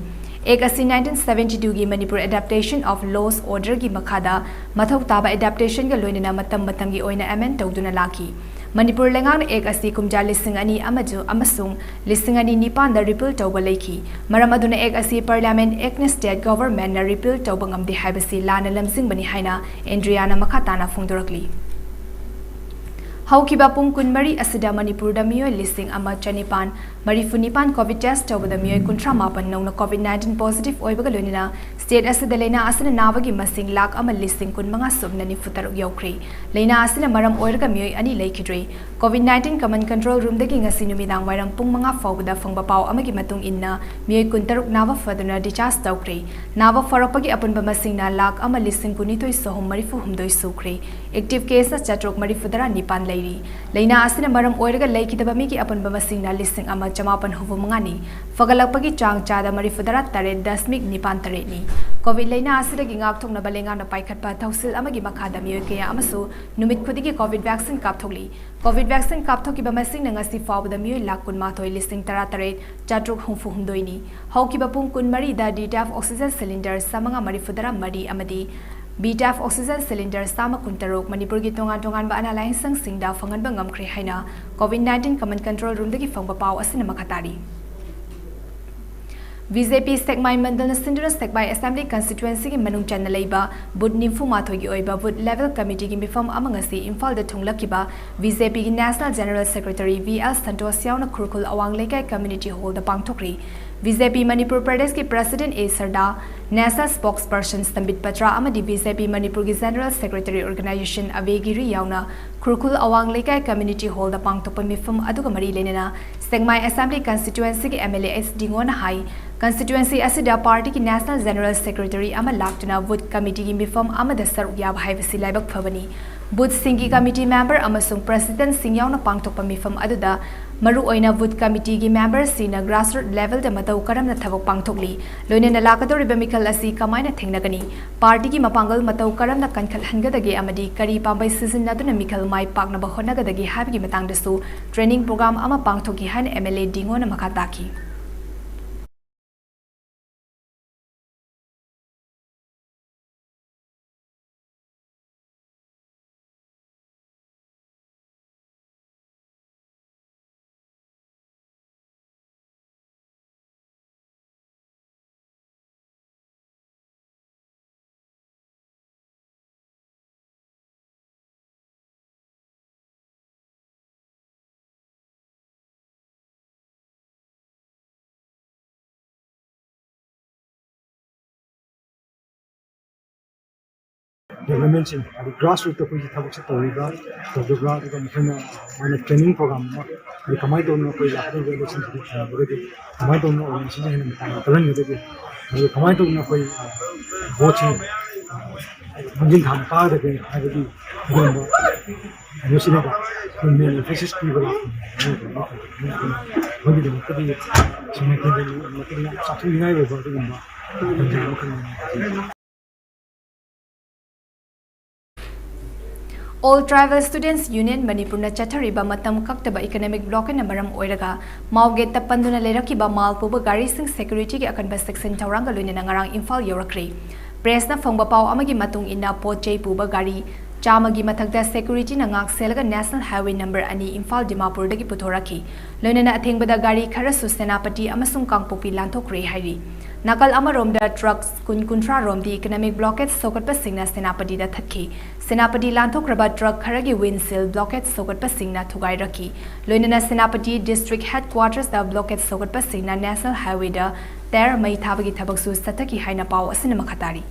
Act ꯑꯁꯤ nineteen seventy twoꯒꯤ Manipur Adaptation of Laws Orderꯒꯤ ꯃꯈꯥꯗ ꯃꯊꯧ ꯇꯥꯕ adaptationꯒ ꯂꯣꯏꯅꯅ ꯃꯇꯝ ꯃꯇꯝꯒꯤ ꯑꯣꯏꯅ amend ꯇꯧꯗꯨꯅ ꯂꯥꯛꯈꯤ꯫ ꯃꯅꯤꯄꯨꯔ ꯂꯩꯉꯥꯛꯅ Act ꯑꯁꯤ ꯀꯨꯝꯖꯥ ꯂꯤꯁꯤꯡ ꯑꯅꯤ ꯑꯃꯁꯨ-, ꯑꯃꯁꯨꯡ ꯂꯤꯁꯤꯡ ꯑꯅꯤ ꯅꯤꯄꯥꯟꯗ repeal ꯇꯧꯕ ꯂꯩꯈꯤ꯫ ꯃꯔꯝ ꯑꯗꯨꯅ Act ꯑꯁꯤ Parliament actꯅ State Governmentꯅ repeal ꯇꯧꯕ ꯉꯝꯗꯦ ꯍꯥꯏꯕꯁꯤ ꯂꯥꯟꯅ ꯂꯝꯖꯤꯡꯕꯅꯤ ꯍꯥꯏꯅ Andriana ꯃꯈꯥ ꯇꯥꯅ ꯐꯣꯡꯗꯣꯔꯛꯂꯤ꯫ ꯍꯧꯈꯤꯕ ꯄꯨꯡ ꯀꯨꯟꯃꯔꯤ ꯑꯁꯤꯗ ꯃꯅꯤꯄꯨꯔꯗ ꯃꯤꯑꯣꯏ ꯂꯤꯁꯤꯡ ꯑꯃ ꯆꯅꯤꯄꯥꯟ ꯃꯔꯤꯐꯨ ꯅꯤꯄꯥꯟ COVID test ꯇꯧꯕꯗ ꯃꯤꯑꯣꯏ ꯀꯨꯟꯊ꯭ꯔꯥ ꯃꯥꯄꯟ ꯅꯧꯅ COVID nineteen positive ꯑꯣꯏꯕꯒ ꯂꯣꯏꯅꯅ state ꯑꯁꯤꯗ ꯂꯩꯅꯥ ꯑꯁꯤꯅ ꯅꯥꯕꯒꯤ ꯃꯁꯤꯡ ꯂꯥꯈ ꯑꯃ ꯂꯤꯁꯤꯡ ꯀꯨꯟꯃꯉꯥ ꯁꯨꯞꯅ ꯅꯤꯐꯨ ꯇꯔꯨꯛ ꯌꯧꯈ꯭ꯔꯦ꯫ ꯂꯩꯅꯥ ꯑꯁꯤꯅ ꯃꯔꯝ ꯑꯣꯏꯔꯒ ꯃꯤꯑꯣꯏ ꯑꯅꯤ ꯂꯩꯈꯤꯗ꯭ꯔꯦ꯫ COVID nineteen Command Control Roomꯗꯒꯤ ꯉꯁꯤ ꯅꯨꯃꯤꯗꯥꯡ ꯋꯥꯏꯔꯝ ꯄꯨꯡ ꯃꯉꯥ ꯐꯥꯎꯕꯗ ꯐꯪꯕ ꯄꯥꯎ ꯑꯃꯒꯤ ꯃꯇꯨꯡ ꯏꯟꯅ ꯃꯤꯑꯣꯏ ꯀꯨꯟꯇꯔꯨꯛ ꯅꯥꯕ ꯐꯗꯨꯅ discharge ꯇꯧꯈ꯭ꯔꯦ꯫ ꯅꯥꯕ ꯐꯔꯛꯄꯒꯤ ꯑꯄꯨꯟꯕ ꯃꯁꯤꯡꯅ ꯂꯥꯈ ꯑꯃ ꯂꯤꯁꯤꯡ ꯀꯨꯟꯅꯤꯊꯣꯏ ꯆꯍꯨꯝ ꯃꯔꯤꯐꯨ ꯍꯨꯝꯗꯣꯏ ꯁꯨꯈ꯭ꯔꯦ꯫ Active caseꯅ ꯆꯥꯇ꯭ꯔꯨꯛ ꯃꯔꯤꯐꯨ ꯇꯔꯥ ꯅꯤꯄꯥꯟ ꯂꯩꯔꯤ꯫ ꯂꯩꯅꯥ ꯑꯁꯤꯅ ꯃꯔꯝ ꯑꯣꯏꯔꯒ ꯂꯩꯈꯤꯗꯕ ꯃꯤꯒꯤ ꯑꯄꯨꯟꯕ ꯃꯁꯤꯡꯅ ꯂꯤꯁꯤꯡ ꯑꯃ ꯆꯃꯥꯄꯟ ꯍꯨꯝꯐꯨ ꯃꯉꯥꯅꯤ꯫ ꯐꯒꯠꯂꯛꯄꯒꯤ ꯆꯥꯡ ꯆꯥꯗ ꯃꯔꯤꯐꯨ ꯇꯔꯥ ꯇꯔꯦꯠ ꯗꯁꯃꯤꯛ ꯅꯤꯄꯥꯟ ꯇꯔꯦꯠꯅꯤ꯫ COVID ꯂꯩꯅꯥ ꯑꯁꯤꯗꯒꯤ ꯉꯥꯛꯊꯣꯛꯅꯕ ꯂꯩꯉꯥꯛꯅ ꯄꯥꯏꯈꯠꯄ ꯊꯧꯁꯤꯜ ꯑꯃꯒꯤ ꯃꯈꯥꯗ ꯃꯤꯑꯣꯏ ꯀꯌꯥ ꯑꯃꯁꯨ ꯅꯨꯃꯤꯠ ꯈꯨꯗꯤꯡꯒꯤ COVID vaccine ꯀꯥꯞꯊꯣꯛꯂꯤ꯫ COVID vaccine ꯀꯥꯞꯊꯣꯛꯈꯤꯕ ꯃꯁꯤꯡꯅ ꯉꯁꯤ ꯐꯥꯎꯕꯗ ꯃꯤꯑꯣꯏ ꯂꯥꯈ ꯀꯨꯟꯃꯥꯊꯣꯏ ꯂꯤꯁꯤꯡ ꯇꯔꯥ ꯇꯔꯦꯠ ꯆꯥꯇ꯭ꯔꯨꯛ ꯍꯨꯝꯐꯨ ꯍꯨꯝꯗꯣꯏꯅꯤ꯫ ꯍꯧꯈꯤꯕ ꯄꯨꯡ ꯀꯨꯟꯃꯔꯤꯗ DTF oxygen cylinder ꯆꯥꯃꯉꯥ ꯃꯔꯤꯐꯨ ꯇꯔꯥ ꯃꯔꯤ ꯑꯃꯗꯤ BTF oxygen cylinder ꯆꯥꯝꯃ ꯀꯨꯟꯇꯔꯨꯛ ꯃꯅꯤꯄꯨꯔꯒꯤ ꯇꯣꯉꯥꯟ ꯇꯣꯉꯥꯟꯕ ꯑꯅꯥ ꯂꯥꯌꯦꯡꯁꯪꯁꯤꯡꯗ ꯐꯪꯍꯟꯕ ꯉꯝꯈ꯭ꯔꯦ ꯍꯥꯏꯅ COVID nineteen Command Control Roomꯗꯒꯤ ꯐꯪꯕ ꯄꯥꯎ ꯑꯁꯤꯅ ꯃꯈꯥ ꯇꯥꯔꯤ꯫ BJP ꯁꯦꯛꯃꯥꯏ ꯃꯟꯗꯜꯅ ꯁꯤꯟꯗꯨꯅ ꯁꯦꯛꯃꯥꯏ Assembly Constituencyꯒꯤ ꯃꯅꯨꯡ ꯆꯟꯅ ꯂꯩꯕ booth ꯅꯤꯐꯨ ꯃꯥꯊꯣꯏꯒꯤ ꯑꯣꯏꯕ booth level committeeꯒꯤ ꯃꯤꯐꯝ ꯑꯃ ꯉꯁꯤ ꯏꯝꯐꯥꯜꯗ ꯊꯨꯡꯂꯈꯤꯕ BJPꯒꯤ National General Secretary V L Santosh ꯌꯥꯎꯅ ꯈꯨꯔꯈꯨꯜ ꯑꯋꯥꯡ ꯂꯩꯀꯥꯏ Community Hallꯗ ꯄꯥꯡꯊꯣꯛꯈ꯭ꯔꯦ꯫ ꯕꯤ ꯖꯦ ꯄꯤ ꯃꯅꯤꯄꯨꯔ ꯄ꯭ꯔꯗꯦꯁꯀꯤ ꯄ꯭ꯔꯁꯤꯗꯦꯟ ꯑꯦ ꯁꯔꯗꯥ, ꯅꯦꯁꯅꯦꯜ ꯁ꯭ꯄꯣꯛꯁ ꯄꯔꯁꯟ ꯁꯝꯕꯤꯠ ꯄꯇ꯭ꯔꯥ ꯑꯃꯗꯤ ꯕꯤ ꯖꯦ ꯄꯤ ꯃꯅꯤꯄꯨꯔꯒꯤ ꯖꯦꯅꯔꯦꯜ ꯁꯦꯀ꯭ꯔꯦꯇꯔꯤ ꯑꯣꯔꯒꯅꯥꯏꯖꯦꯁꯟ ꯑꯕꯦꯒꯤꯔꯤ ꯌꯥꯎꯅ ꯈꯨꯔꯈꯨꯜ ꯑꯋꯥꯡ ꯂꯩꯀꯥꯏ ꯀꯝꯃ꯭ꯌꯨꯅꯤꯇꯤ ꯍꯣꯜꯗ ꯄꯥꯡꯊꯣꯛꯄ ꯃꯤꯐꯝ ꯑꯗꯨꯒ ꯃꯔꯤ ꯂꯩꯅꯅ ꯁꯦꯛꯃꯥꯏ ꯑꯦꯁꯦꯝꯕ꯭ꯂꯤ ꯀꯟꯁꯇꯤꯇ꯭ꯋꯦꯟꯁꯤꯒꯤ ꯑꯦꯝ ꯑꯦꯜ ꯑꯦ ꯑꯦꯁ ꯗꯤꯉꯣꯅ ꯍꯥꯏ, ꯀꯟꯁꯇꯤꯇ꯭ꯋꯦꯟꯁꯤ ꯑꯁꯤꯗ ꯄꯥꯔꯇꯤꯒꯤ ꯅꯦꯁꯅꯦꯜ ꯖꯦꯅꯔꯦꯜ ꯁꯦꯀ꯭ꯔꯦꯇꯔꯤ ꯑꯃ ꯂꯥꯛꯇꯨꯅ ꯕꯨꯊ ꯀꯃꯤꯇꯤꯒꯤ ꯃꯤꯐꯝ ꯑꯃꯗ ꯁꯔꯨꯛ ꯌꯥꯕ ꯍꯥꯏꯕꯁꯤ ꯂꯥꯏꯕꯛ ꯐꯕꯅꯤ꯫ ꯕꯨꯊꯁꯤꯡꯒꯤ ꯀꯃꯤꯇꯤ ꯃꯦꯝꯕꯔ ꯑꯃꯁꯨꯡ ꯄ꯭ꯔꯁꯤꯗꯦꯟꯠꯁꯤꯡ ꯌꯥꯎꯅ ꯄꯥꯡꯊꯣꯛꯄ ꯃꯤꯐꯝ ꯑꯗꯨꯗ ꯃꯔꯨꯑꯣꯏꯅ ꯕꯨꯊ ꯀꯃꯤꯇꯤꯒꯤ ꯃꯦꯝꯕꯔꯁꯤꯡꯅ ꯒ꯭ꯔꯥꯁꯔꯨꯠ ꯂꯦꯚꯦꯜꯗ ꯃꯇꯧ ꯀꯔꯝꯅ ꯊꯕꯛ ꯄꯥꯡꯊꯣꯛꯂꯤ, ꯂꯣꯏꯅꯅ ꯂꯥꯛꯀꯗꯧꯔꯤꯕ ꯃꯤꯈꯜ ꯑꯁꯤ ꯀꯃꯥꯏꯅ ꯊꯦꯡꯅꯒꯅꯤ, ꯄꯥꯔꯇꯤꯒꯤ ꯃꯄꯥꯡꯒꯜ ꯃꯇꯧ ꯀꯔꯝꯅ ꯀꯟꯈꯠꯍꯟꯒꯗꯒꯦ ꯑꯃꯗꯤ ꯀꯔꯤ ꯄꯥꯝꯕꯩ ꯁꯤꯖꯤꯟꯅꯗꯨꯅ ꯃꯤꯈꯜ ꯃꯥꯏ ꯄꯥꯛꯅꯕ ꯍꯣꯠꯅꯒꯗꯒꯦ ꯍꯥꯏꯕꯒꯤ ꯃꯇꯥꯡꯗꯁꯨ ꯇ꯭ꯔꯦꯅꯤꯡ ꯄ꯭ꯔꯣꯒ꯭ꯔꯥꯝ ꯑꯃ ꯄꯥꯡꯊꯣꯛꯈꯤ ꯍꯥꯏꯅ ꯑꯦꯝ ꯑꯦꯜ ꯑꯦ ꯗꯤꯉꯣꯅ ꯃꯈꯥ ꯇꯥꯈꯤ꯫ ꯗꯤꯕ꯭ꯂꯞꯃꯦꯟꯁꯤꯡ, ꯍꯥꯏꯗꯤ ꯒ꯭ꯔꯥꯁꯔꯨꯠꯇ ꯑꯩꯈꯣꯏꯒꯤ ꯊꯕꯛꯁꯦ ꯇꯧꯔꯤꯕ꯭ꯔꯥ, ꯇꯧꯗꯕ꯭ꯔꯥ, ꯑꯗꯨꯒ ꯃꯈꯣꯏꯅ ꯃꯥꯅ ꯇ꯭ꯔꯦꯅꯤꯡ ꯄ꯭ꯔꯣꯒ꯭ꯔꯥꯝ ꯑꯃ, ꯍꯥꯏꯗꯤ ꯀꯃꯥꯏꯅ ꯇꯧꯗꯅ ꯑꯩꯈꯣꯏ ꯂꯥꯛꯀꯗꯧꯔꯤꯕ ꯏꯂꯦꯛꯁꯟꯁꯤꯗꯤ ꯊꯦꯡꯅꯕꯒꯗꯤ ꯀꯃꯥꯏꯅ ꯇꯧꯗꯅ ꯑꯣꯔꯒꯅꯥꯏꯖꯦꯁꯟꯁꯦ ꯍꯦꯟꯅ ꯃꯄꯥꯡꯒꯜ ꯀꯜꯍꯟꯒꯗꯒꯦ, ꯑꯗꯨꯒ ꯀꯃꯥꯏꯅ ꯇꯧꯗꯅ ꯑꯩꯈꯣꯏ, ꯑ, ꯚꯣꯠꯁꯤ, ꯑ, ꯃꯥꯡꯖꯤꯟ ꯊꯥꯅ ꯀꯥꯒꯗꯒꯦ ꯍꯥꯏꯕꯒꯤ ꯑꯗꯨꯒꯨꯝꯕ ꯀꯩꯅꯣꯁꯤꯅꯦꯕ ꯑꯩꯈꯣꯏ ꯃꯦꯟ ꯑꯦꯝꯐꯦꯁꯤꯁ ꯄꯤꯕ ꯂꯥꯛꯄꯅꯦ꯫ ꯑꯗꯨꯅ ꯑꯩꯈꯣꯏꯒꯤꯗꯃꯛꯇꯗꯤ ꯁꯦꯟꯃꯤꯠꯂꯣꯟꯒꯤ ꯃꯇꯦꯡ ꯌꯥꯝ ꯆꯥꯎꯊꯣꯛꯅꯤꯡꯉꯥꯏ ꯑꯣꯏꯕ ꯑꯗꯨꯒꯨꯝꯕ ꯇꯟꯖꯥ ꯑꯃꯈꯛꯅꯤ꯫ All Tribal Students Union ꯃꯅꯤꯄꯨꯔꯅ ꯆꯠꯊꯔꯤꯕ ꯃꯇꯝ ꯀꯛꯇꯕ ꯏꯀꯅꯣꯃꯤꯛ ꯕ꯭ꯂꯣꯛꯀꯦꯠꯅ ꯃꯔꯝ ꯑꯣꯏꯔꯒ ꯃꯥꯎꯒꯦꯠꯇ ꯄꯟꯗꯨꯅ ꯂꯩꯔꯛꯈꯤꯕ ꯃꯥꯜ ꯄꯨꯕ ꯒꯥꯔꯤꯁꯤꯡ ꯁꯦꯀ꯭ꯌꯨꯔꯤꯇꯤꯒꯤ ꯑꯀꯟꯕ ꯆꯦꯛꯁꯤꯟ ꯊꯧꯔꯥꯡꯒ ꯂꯣꯏꯅꯅ ꯉꯔꯥꯡ ꯏꯝꯐꯥꯜ ꯌꯧꯔꯛꯈ꯭ꯔꯦ꯫ ꯄ꯭ꯔꯦꯁꯅ ꯐꯪꯕ ꯄꯥꯎ ꯑꯃꯒꯤ ꯃꯇꯨꯡ ꯏꯟꯅ, ꯄꯣꯠ ꯆꯩ ꯄꯨꯕ ꯒꯥꯔꯤ ꯆꯥꯝꯃꯒꯤ ꯃꯊꯛꯇ ꯁꯦꯀ꯭ꯌꯨꯔꯤꯇꯤꯅ ꯉꯥꯛ ꯁꯦꯜꯂꯒ ꯅꯦꯁꯅꯦꯜ ꯍꯥꯏꯋꯦ ꯅꯝꯕꯔ ꯑꯅꯤ ꯏꯝꯐꯥꯜ ꯗꯤꯃꯥꯄꯨꯔꯗꯒꯤ ꯄꯨꯊꯣꯔꯛꯈꯤ꯫ ꯂꯣꯏꯅꯅ ꯑꯊꯦꯡꯕꯗ ꯒꯥꯔꯤ ꯈꯔꯁꯨ ꯁꯦꯅꯥꯄꯇꯤ ꯑꯃꯁꯨꯡ ꯀꯥꯡꯄꯣꯛꯄꯤ ꯂꯥꯟꯊꯣꯛꯈ꯭ꯔꯦ ꯍꯥꯏꯔꯤ꯫ ꯅꯥꯀꯜ ꯑꯃꯔꯣꯝꯗ ꯇ꯭ꯔꯛ ꯀꯨꯟ ꯀꯨꯟꯊ꯭ꯔꯥ ꯔꯣꯝꯗꯤ ꯏꯀꯅꯣꯃꯤꯛ ꯕ꯭ꯂꯣꯀꯦꯠ ꯁꯧꯒꯠꯄꯁꯤꯡꯅ ꯁꯦꯅꯥꯄꯇꯤꯗ ꯊꯠꯈꯤ꯫ ꯁꯦꯅꯥꯄꯇꯤ ꯂꯥꯟꯊꯣꯛꯈ꯭ꯔꯕ ꯇ꯭ꯔꯛ ꯈꯔꯒꯤ ꯋꯤꯟꯁꯤꯜ ꯕ꯭ꯂꯣꯀꯦꯠ ꯁꯧꯒꯠꯄꯁꯤꯡꯅ ꯊꯨꯒꯥꯏꯔꯛꯈꯤ꯫ ꯂꯣꯏꯅꯅ ꯁꯦꯅꯥꯄꯇꯤ ꯗꯤꯁꯇ꯭ꯔꯤꯛ ꯍꯦꯗꯀ꯭ꯋꯥꯇꯔꯁꯇ ꯕ꯭ꯂꯣꯀꯦꯠ ꯁꯧꯒꯠꯄꯁꯤꯡꯅ ꯅꯦꯁꯅꯦꯜ ꯍꯥꯏꯋꯦꯗ ꯇꯥꯌꯔ ꯃꯩ ꯊꯥꯕꯒꯤ ꯊꯕꯛꯁꯨ ꯆꯠꯊꯈꯤ ꯍꯥꯏꯅ ꯄꯥꯎ ꯑꯁꯤꯅ ꯃꯈꯥ ꯇꯥꯔꯤ꯫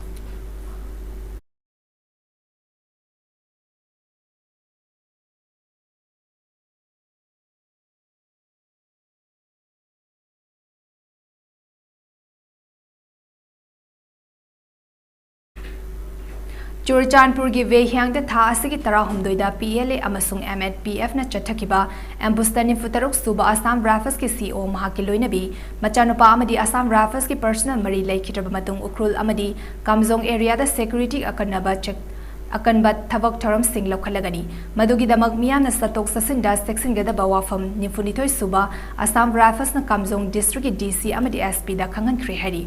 ꯆꯨꯔꯆꯥꯟꯄꯨꯔꯒꯤ ꯋꯦꯍꯤꯌꯥꯡꯗ ꯊꯥ ꯑꯁꯤꯒꯤ ꯇꯔꯥꯍꯨꯝꯗꯣꯏꯗ ꯄꯤ ꯑꯦꯜ ꯑꯦ ꯑꯃꯁꯨꯡ ꯑꯦꯝ ꯑꯦꯟ ꯄꯤ ꯑꯦꯐꯅ ꯆꯠꯊꯈꯤꯕ ꯑꯦꯝꯕꯨꯁꯇ ꯅꯤꯐꯨ ꯇꯔꯨꯛ ꯁꯨꯕ ꯑꯁꯥꯝ ꯔꯥꯏꯐꯜꯁꯀꯤ ꯁꯤ ꯏ ꯑꯣ, ꯃꯍꯥꯛꯀꯤ ꯂꯣꯏꯅꯕꯤ, ꯃꯆꯥꯅꯨꯄꯥ ꯑꯃꯗꯤ ꯑꯁꯥꯝ ꯔꯥꯏꯐꯜꯁꯀꯤ ꯄꯔꯁꯅꯦꯜ ꯃꯔꯤ ꯂꯩꯈꯤꯗ꯭ꯔꯕ ꯃꯇꯨꯡ ꯎꯈ꯭ꯔꯨꯜ ꯑꯃꯗꯤ ꯀꯥꯝꯖꯣꯡ ꯑꯦꯔꯤꯌꯥꯗ ꯁꯦꯀ꯭ꯌꯨꯔꯤꯇꯤ ꯑꯀꯟꯅꯕ ꯆꯦꯛ ꯑꯀꯟꯕ ꯊꯕꯛ ꯊꯧꯔꯝꯁꯤꯡ ꯂꯧꯈꯠꯂꯒꯅꯤ꯫ ꯃꯗꯨꯒꯤꯗꯃꯛ ꯃꯤꯌꯥꯝꯅ ꯆꯠꯊꯣꯛ ꯆꯠꯁꯤꯟꯗ ꯆꯦꯛꯁꯤꯟꯒꯗꯕ ꯋꯥꯐꯝ ꯅꯤꯐꯨꯅꯤꯊꯣꯏ ꯁꯨꯕ ꯑꯁꯥꯝ ꯔꯥꯏꯐꯜꯁꯅ ꯀꯥꯝꯖꯣꯡ ꯗꯤꯁꯇ꯭ꯔꯤꯛꯀꯤ ꯗꯤ ꯁꯤ ꯑꯃꯗꯤ ꯑꯦꯁ ꯄꯤꯗ ꯈꯪꯍꯟꯈ꯭ꯔꯦ ꯍꯥꯏꯔꯤ꯫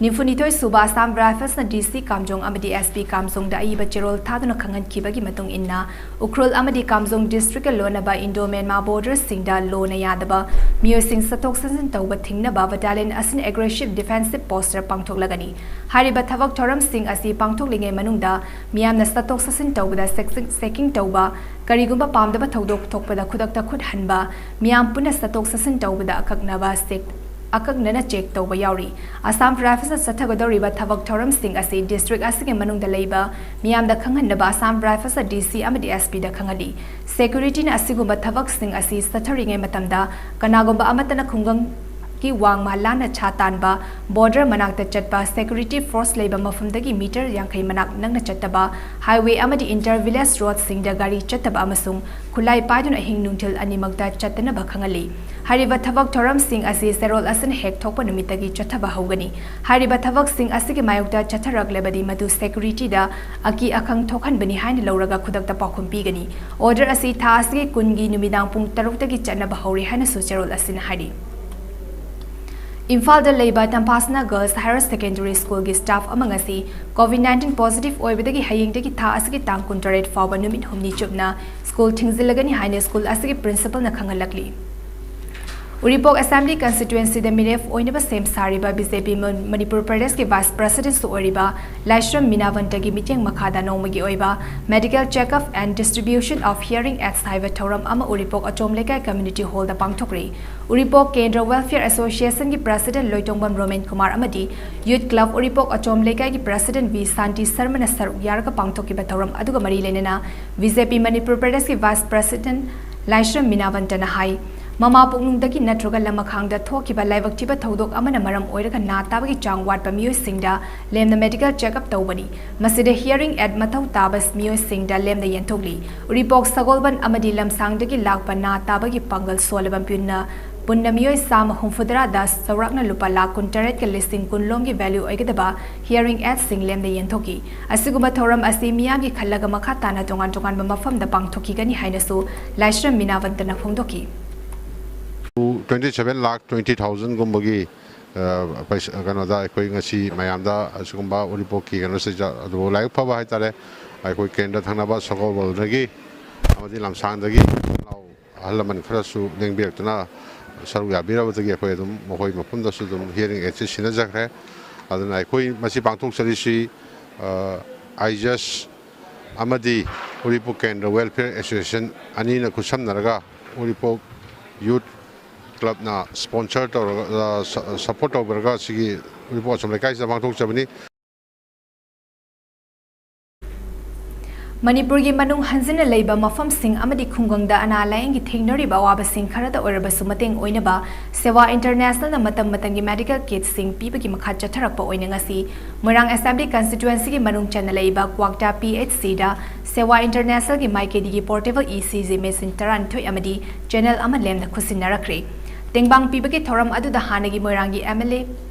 ꯅꯤꯐꯨꯅꯤꯊꯣꯏ ꯁꯨꯕ ꯑꯁꯥꯝ ꯔꯥꯏꯐꯜꯁꯅ ꯗꯤ ꯁꯤ ꯀꯥꯝꯖꯣꯡ ꯑꯃꯗꯤ ꯑꯦꯁ ꯄꯤ ꯀꯥꯝꯖꯣꯡꯗ ꯑꯏꯕ ꯆꯦꯔꯣꯜ ꯊꯥꯗꯨꯅ ꯈꯪꯍꯟꯈꯤꯕꯒꯤ ꯃꯇꯨꯡ ꯏꯟꯅ, ꯎꯈ꯭ꯔꯨꯜ ꯑꯃꯗꯤ ꯀꯥꯝꯖꯣꯡ ꯗꯤꯁꯇ꯭ꯔꯤꯛꯀ ꯂꯣꯟꯅꯕ ꯏꯟꯗꯣ ꯃ꯭ꯌꯥꯟꯃꯥꯔ ꯕꯣꯔꯗꯔꯁꯤꯡꯗ ꯂꯣꯅ ꯌꯥꯗꯕ ꯃꯤꯑꯣꯏꯁꯤꯡ ꯆꯠꯊꯣꯛ ꯆꯠꯁꯤꯟ ꯇꯧꯕ ꯊꯤꯡꯅꯕ ꯕꯠꯇꯥꯂꯤꯌꯟ ꯑꯁꯤꯅ ꯑꯦꯒ꯭ꯔꯦꯁꯤꯚ ꯗꯤꯐꯦꯟꯁꯤꯚ ꯄꯣꯁꯇꯔ ꯄꯥꯡꯊꯣꯛꯂꯒꯅꯤ꯫ ꯍꯥꯏꯔꯤꯕ ꯊꯕꯛ ꯊꯧꯔꯝꯁꯤꯡ ꯑꯁꯤ ꯄꯥꯡꯊꯣꯛꯂꯤꯉꯩ ꯃꯅꯨꯡꯗ ꯃꯤꯌꯥꯝꯅ ꯆꯠꯊꯣꯛ ꯆꯠꯁꯤꯟ ꯇꯧꯕꯗ ꯆꯦꯛꯁꯤꯡ-, ꯆꯦꯀꯤꯡ ꯇꯧꯕ, ꯀꯔꯤꯒꯨꯝꯕ ꯄꯥꯝꯗꯕ ꯊꯧꯗꯣꯛ ꯊꯣꯛꯄꯗ ꯈꯨꯗꯛꯇ ꯈꯨꯠ ꯍꯟꯕ, ꯃꯤꯌꯥꯝ ꯄꯨꯟꯅ ꯆꯠꯊꯣꯛ ꯆꯠꯁꯤꯟ ꯇꯧꯕꯗ ꯑꯀꯛꯅꯕ ꯆꯦꯛ-, ꯑꯀꯛꯅꯅ ꯆꯦꯛ ꯇꯧꯕ ꯌꯥꯎꯔꯤ꯫ ꯑꯁꯥꯝ ꯔꯥꯏꯐꯜꯁꯅ ꯆꯠꯊꯒꯗꯧꯔꯤꯕ ꯊꯕꯛ ꯊꯧꯔꯝꯁꯤꯡ ꯑꯁꯤ ꯗꯤꯁꯇ꯭ꯔꯤꯛ ꯑꯁꯤꯒꯤ ꯃꯅꯨꯡꯗ ꯂꯩꯕ ꯃꯤꯌꯥꯝꯗ ꯈꯪꯍꯟꯅꯕ ꯑꯁꯥꯝ ꯔꯥꯏꯐꯜꯁꯅ ꯗꯤ ꯁꯤ ꯑꯃꯗꯤ ꯑꯦꯁ ꯄꯤꯗ ꯈꯪꯍꯜꯂꯤ꯫ ꯁꯦꯀ꯭ꯌꯨꯔꯤꯇꯤꯅ ꯑꯁꯤꯒꯨꯝꯕ ꯊꯕꯛꯁꯤꯡ ꯑꯁꯤ ꯆꯠꯊꯔꯤꯉꯩ ꯃꯇꯝꯗ ꯀꯅꯥꯒꯨꯝꯕ ꯑꯃꯠꯇꯅ ꯈꯨꯡꯒꯪ ꯒꯤ ꯋꯥꯡꯃ ꯂꯥꯟꯅ ꯁꯥ ꯇꯥꯟꯕ, ꯕꯣꯔꯗꯔ ꯃꯅꯥꯛꯇ ꯆꯠꯄ, ꯁꯦꯀ꯭ꯌꯨꯔꯤꯇꯤ ꯐꯣꯔꯁ ꯂꯩꯕ ꯃꯐꯝꯗꯒꯤ ꯃꯤꯇꯔ ꯌꯥꯡꯈꯩ ꯃꯅꯥꯛ ꯅꯛꯅ ꯆꯠꯇꯕ, ꯍꯥꯏꯋꯦ ꯑꯃꯗꯤ ꯏꯟꯇꯔ ꯚꯤꯂꯦꯖ ꯔꯣꯗꯁꯤꯡꯗ ꯒꯥꯔꯤ ꯆꯠꯇꯕ ꯑꯃꯁꯨꯡ ꯈꯨꯠꯂꯥꯏ ꯄꯥꯏꯗꯨꯅ ꯑꯍꯤꯡ ꯅꯨꯡꯊꯤꯜ ꯑꯅꯤꯃꯛꯇ ꯆꯠꯇꯅꯕ ꯈꯪꯍꯜꯂꯤ꯫ ꯍꯥꯏꯔꯤꯕ ꯊꯕꯛ ꯊꯧꯔꯝꯁꯤꯡ ꯑꯁꯤ ꯆꯦꯔꯣꯜ ꯑꯁꯤꯅ ꯍꯦꯛ ꯊꯣꯛꯄ ꯅꯨꯃꯤꯠꯇꯒꯤ ꯆꯠꯊꯕ ꯍꯧꯒꯅꯤ꯫ ꯍꯥꯏꯔꯤꯕ ꯊꯕꯛꯁꯤꯡ ꯑꯁꯤꯒꯤ ꯃꯥꯌꯣꯛꯇ ꯆꯠꯊꯔꯛꯂꯕꯗꯤ ꯃꯗꯨ ꯁꯦꯀ꯭ꯌꯨꯔꯤꯇꯤꯗ ꯑꯀꯤ ꯑꯈꯪ ꯊꯣꯛꯍꯟꯕꯅꯤ ꯍꯥꯏꯅ ꯂꯧꯔꯒ ꯈꯨꯗꯛꯇ ꯄꯥꯎꯈꯨꯝ ꯄꯤꯒꯅꯤ꯫ ꯑꯣꯔꯗꯔ ꯑꯁꯤ ꯊꯥ ꯑꯁꯤꯒꯤ ꯀꯨꯟꯒꯤ ꯅꯨꯃꯤꯗꯥꯡ ꯄꯨꯡ ꯇꯔꯨꯛꯇꯒꯤ ꯆꯠꯅꯕ ꯍꯧꯔꯦ ꯍꯥꯏꯅꯁꯨ ꯆꯦꯔꯣꯜ ꯑꯁꯤꯅ ꯍꯥꯏꯔꯤ꯫ ꯏꯝꯐꯥꯜꯗ ꯂꯩꯕ ꯇꯝꯐꯥꯁꯅꯥ ꯒꯔꯜꯁ ꯍꯥꯌꯔ ꯁꯦꯀꯦꯟꯗꯔꯤ ꯁ꯭ꯀꯨꯜꯒꯤ ꯁ꯭ꯇꯥꯐ ꯑꯃ ꯉꯁꯤ ꯀꯣꯚꯤꯗ ꯅꯥꯏꯟꯇꯤꯟ ꯄꯣꯖꯤꯇꯤꯚ ꯑꯣꯏꯕꯗꯒꯤ ꯍꯌꯦꯡꯗꯒꯤ ꯊꯥ ꯑꯁꯤꯒꯤ ꯇꯥꯡ ꯀꯨꯟꯇꯔꯦꯠ ꯐꯥꯎꯕ ꯅꯨꯃꯤꯠ ꯍꯨꯝꯅꯤ ꯆꯨꯞꯅ ꯁ꯭ꯀꯨꯜ ꯊꯤꯡꯖꯤꯜꯂꯒꯅꯤ ꯍꯥꯏꯅ ꯁ꯭ꯀꯨꯜ ꯑꯁꯤꯒꯤ ꯄ꯭ꯔꯤꯟꯁꯤꯄꯜꯅ ꯈꯪꯍꯜꯂꯛꯂꯤ꯫ ꯎꯔꯤꯄꯣꯛ Assembly Constituencyꯗ ꯃꯤꯔꯦꯞ ꯑꯣꯏꯅꯕ ꯁꯦꯝ ꯁꯥꯔꯤꯕ BJP ꯃ-, ꯃꯅꯤꯄꯨꯔ ꯄ꯭ꯔꯗꯦꯁꯀꯤ Vice Presidentꯁꯨ ꯑꯣꯏꯔꯤꯕ ꯂꯥꯏꯁ꯭ꯔꯝ ꯃꯤꯅꯥꯕꯟꯇꯒꯤ ꯃꯤꯠꯌꯦꯡ ꯃꯈꯥꯗ ꯅꯣꯡꯃꯒꯤ ꯑꯣꯏꯕ Medical Checkup and Distribution of Hearing Aids ꯍꯥꯏꯕ ꯊꯧꯔꯝ ꯑꯃ ꯎꯔꯤꯄꯣꯛ ꯑꯆꯣꯝ ꯂꯩꯀꯥꯏ Community Hallꯗ ꯄꯥꯡꯊꯣꯛꯈ꯭ꯔꯦ꯫ ꯎꯔꯤꯄꯣꯛ ꯀꯦꯟꯗ꯭ꯔ Welfare Associationꯒꯤ President ꯂꯣꯏꯇꯣꯡꯕꯝ ꯔꯣꯃꯦꯟ ꯀꯨꯃꯥꯔ ꯑꯃꯗꯤ Youth Club ꯎꯔꯤꯄꯣꯛ ꯑꯆꯣꯝ ꯂꯩꯀꯥꯏꯒꯤ President V ꯁꯥꯟꯇꯤ ꯁꯔꯃꯅ ꯁꯔꯨꯛ ꯌꯥꯔꯒ ꯄꯥꯡꯊꯣꯛꯈꯤꯕ ꯊꯧꯔꯝ ꯑꯗꯨꯒ ꯃꯔꯤ ꯂꯩꯅꯅ BJP ꯃꯅꯤꯄꯨꯔ ꯄ꯭ꯔꯗꯦꯁꯀꯤ Vice President ꯂꯥꯏꯁ꯭ꯔꯝ ꯃꯤꯅꯥꯕꯟꯇꯅ ꯍꯥꯏ, ꯃꯃꯥ ꯄꯣꯛꯅꯨꯡꯗꯒꯤ ꯅꯠꯇ꯭ꯔꯒ ꯂꯃꯈꯥꯡꯗ ꯊꯣꯛꯈꯤꯕ ꯂꯥꯏꯕꯛ ꯊꯤꯕ ꯊꯧꯗꯣꯛ ꯑꯃꯅ ꯃꯔꯝ ꯑꯣꯏꯔꯒ ꯅꯥ ꯇꯥꯕꯒꯤ ꯆꯥꯡ ꯋꯥꯠꯄ ꯃꯤꯑꯣꯏꯁꯤꯡꯗ ꯂꯦꯝꯅ medical checkup ꯇꯧꯕꯅꯤ꯫ ꯃꯁꯤꯗ hearing aid ꯃꯊꯧ ꯇꯥꯕ ꯃꯤꯑꯣꯏꯁꯤꯡꯗ ꯂꯦꯝꯅ ꯌꯦꯟꯊꯣꯛꯂꯤ꯫ ꯎꯔꯤꯄꯣꯛ ꯁꯒꯣꯜꯕꯟ ꯑꯃꯗꯤ ꯂꯝꯁꯥꯡꯗꯒꯤ ꯂꯥꯛꯄ ꯅꯥ ꯇꯥꯕꯒꯤ ꯄꯥꯡꯒꯜ ꯁꯣꯜꯂꯕ ꯄꯨꯟꯅ, ꯄꯨꯟꯅ ꯃꯤꯑꯣꯏ ꯆꯥꯝꯃ ꯍꯨꯝꯐꯨꯇꯔꯥꯗ ꯆꯥꯎꯔꯥꯛꯅ ꯂꯨꯄꯥ ꯂꯥꯈ ꯀꯨꯟꯇꯔꯦꯠꯀ ꯂꯤꯁꯤꯡ ꯀꯨꯟ ꯂꯣꯝꯒꯤ value ꯑꯣꯏꯒꯗꯕ hearing aidꯁꯤꯡ ꯂꯦꯝꯅ ꯌꯦꯟꯊꯣꯛꯈꯤ꯫ ꯑꯁꯤꯒꯨꯝꯕ ꯊꯧꯔꯝ ꯑꯁꯤ ꯃꯤꯌꯥꯝꯒꯤ ꯈꯜꯂꯒ ꯃꯈꯥ ꯇꯥꯅ ꯇꯣꯉꯥꯟ ꯇꯣꯉꯥꯟꯕ ꯃꯐꯝꯗ ꯄꯥꯡꯊꯣꯛꯈꯤꯒꯅꯤ ꯍꯥꯏꯅꯁꯨ ꯂꯥꯏꯁ꯭ꯔꯝ ꯃꯤꯅꯥꯕꯟꯇꯅ ꯐꯣꯡꯗꯣꯛꯈꯤ꯫ Twenty seven lakh twenty thousandꯒꯨꯝꯕꯒꯤ, ꯑ, ꯄꯩꯁꯥ, ꯀꯩꯅꯣꯗ ꯑꯩꯈꯣꯏ ꯉꯁꯤ ꯃꯌꯥꯝꯗ ꯑꯁꯤꯒꯨꯝꯕ ꯎꯔꯤꯄꯣꯛꯀꯤ ꯀꯩꯅꯣꯁꯤꯗ, ꯑꯗꯨꯕꯨ ꯂꯥꯏꯕꯛ ꯐꯕ ꯍꯥꯏꯇꯥꯔꯦ, ꯑꯩꯈꯣꯏ ꯀꯦꯟꯗ꯭ꯔ ꯊꯪꯅꯕ ꯁꯒꯣꯜꯕꯜꯗꯒꯤ ꯑꯃꯗꯤ ꯂꯝꯁꯥꯡꯗꯒꯤ ꯑꯍꯜ ꯂꯃꯟ ꯈꯔꯁꯨ ꯂꯦꯡꯕꯤꯔꯛꯇꯨꯅ ꯁꯔꯨꯛ ꯌꯥꯕꯤꯔꯕꯗꯒꯤ ꯑꯩꯈꯣꯏ ꯑꯗꯨꯝ ꯃꯈꯣꯏ ꯃꯐꯝꯗꯁꯨ ꯑꯗꯨꯝ hearing aidꯁꯤ ꯁꯤꯟꯅꯖꯈ꯭ꯔꯦ꯫ ꯑꯗꯨꯅ ꯑꯩꯈꯣꯏ ꯃꯁꯤ ꯄꯥꯡꯊꯣꯛꯆꯔꯤꯁꯤ, ꯑ, ꯑꯥꯏꯖꯁ ꯑꯃꯗꯤ ꯎꯔꯤꯄꯣꯛ ꯀꯦꯟꯗ꯭ꯔ Welfare Association ꯑꯅꯤꯅ ꯈꯨꯠꯁꯝꯅꯔꯒ ꯎꯔꯤꯄꯣꯛ Youth Clubꯅ sponsor ꯇꯧꯔꯒ, ꯑ, ꯁ-, support ꯇꯧꯕꯤꯔꯒ ꯁꯤꯒꯤ ꯎꯔꯤꯄꯣꯛ ꯑꯆꯣꯝ ꯂꯩꯀꯥꯏꯁꯤꯗ ꯄꯥꯡꯊꯣꯛꯆꯕꯅꯤ꯫ ꯃꯅꯤꯄꯨꯔꯒꯤ ꯃꯅꯨꯡ ꯍꯟꯖꯤꯟꯅ ꯂꯩꯕ ꯃꯐꯝꯁꯤꯡ ꯑꯃꯗꯤ ꯈꯨꯡꯒꯪꯗ ꯑꯅꯥ ꯂꯥꯌꯦꯡꯒꯤ ꯊꯦꯡꯅꯔꯤꯕ ꯑꯋꯥꯕꯁꯤꯡ ꯈꯔꯗ ꯑꯣꯏꯔꯕꯁꯨ ꯃꯇꯦꯡ ꯑꯣꯏꯅꯕ Seva Internationꯅ ꯃꯇꯝ ꯃꯇꯝꯒꯤ medical kitꯁꯤꯡ ꯄꯤꯕꯒꯤ ꯃꯈꯥ ꯆꯠꯊꯔꯛꯄ ꯑꯣꯏꯅ ꯉꯁꯤ ꯃꯣꯏꯔꯥꯡ Assembly Constituencyꯒꯤ ꯃꯅꯨꯡ ꯆꯟꯅ ꯂꯩꯕ ꯀ꯭ꯋꯥꯛꯇꯥ PHCꯗ Seva Internationꯒꯤ ꯃꯥꯏꯀꯩꯗꯒꯤ portable ECG machine ꯇꯔꯥꯅꯤꯊꯣꯏ ꯑꯃꯗꯤ channel ꯑꯃ ꯂꯦꯝꯅ ꯈꯨꯠꯁꯤꯟꯅꯔꯛꯈ꯭ꯔꯦ꯫ ꯇꯦꯡꯕꯥꯡ ꯄꯤꯕꯒꯤ ꯊꯧꯔꯝ ꯑꯗꯨꯗ ꯍꯥꯟꯅꯒꯤ ꯃꯣꯏꯔꯥꯡꯒꯤ MLA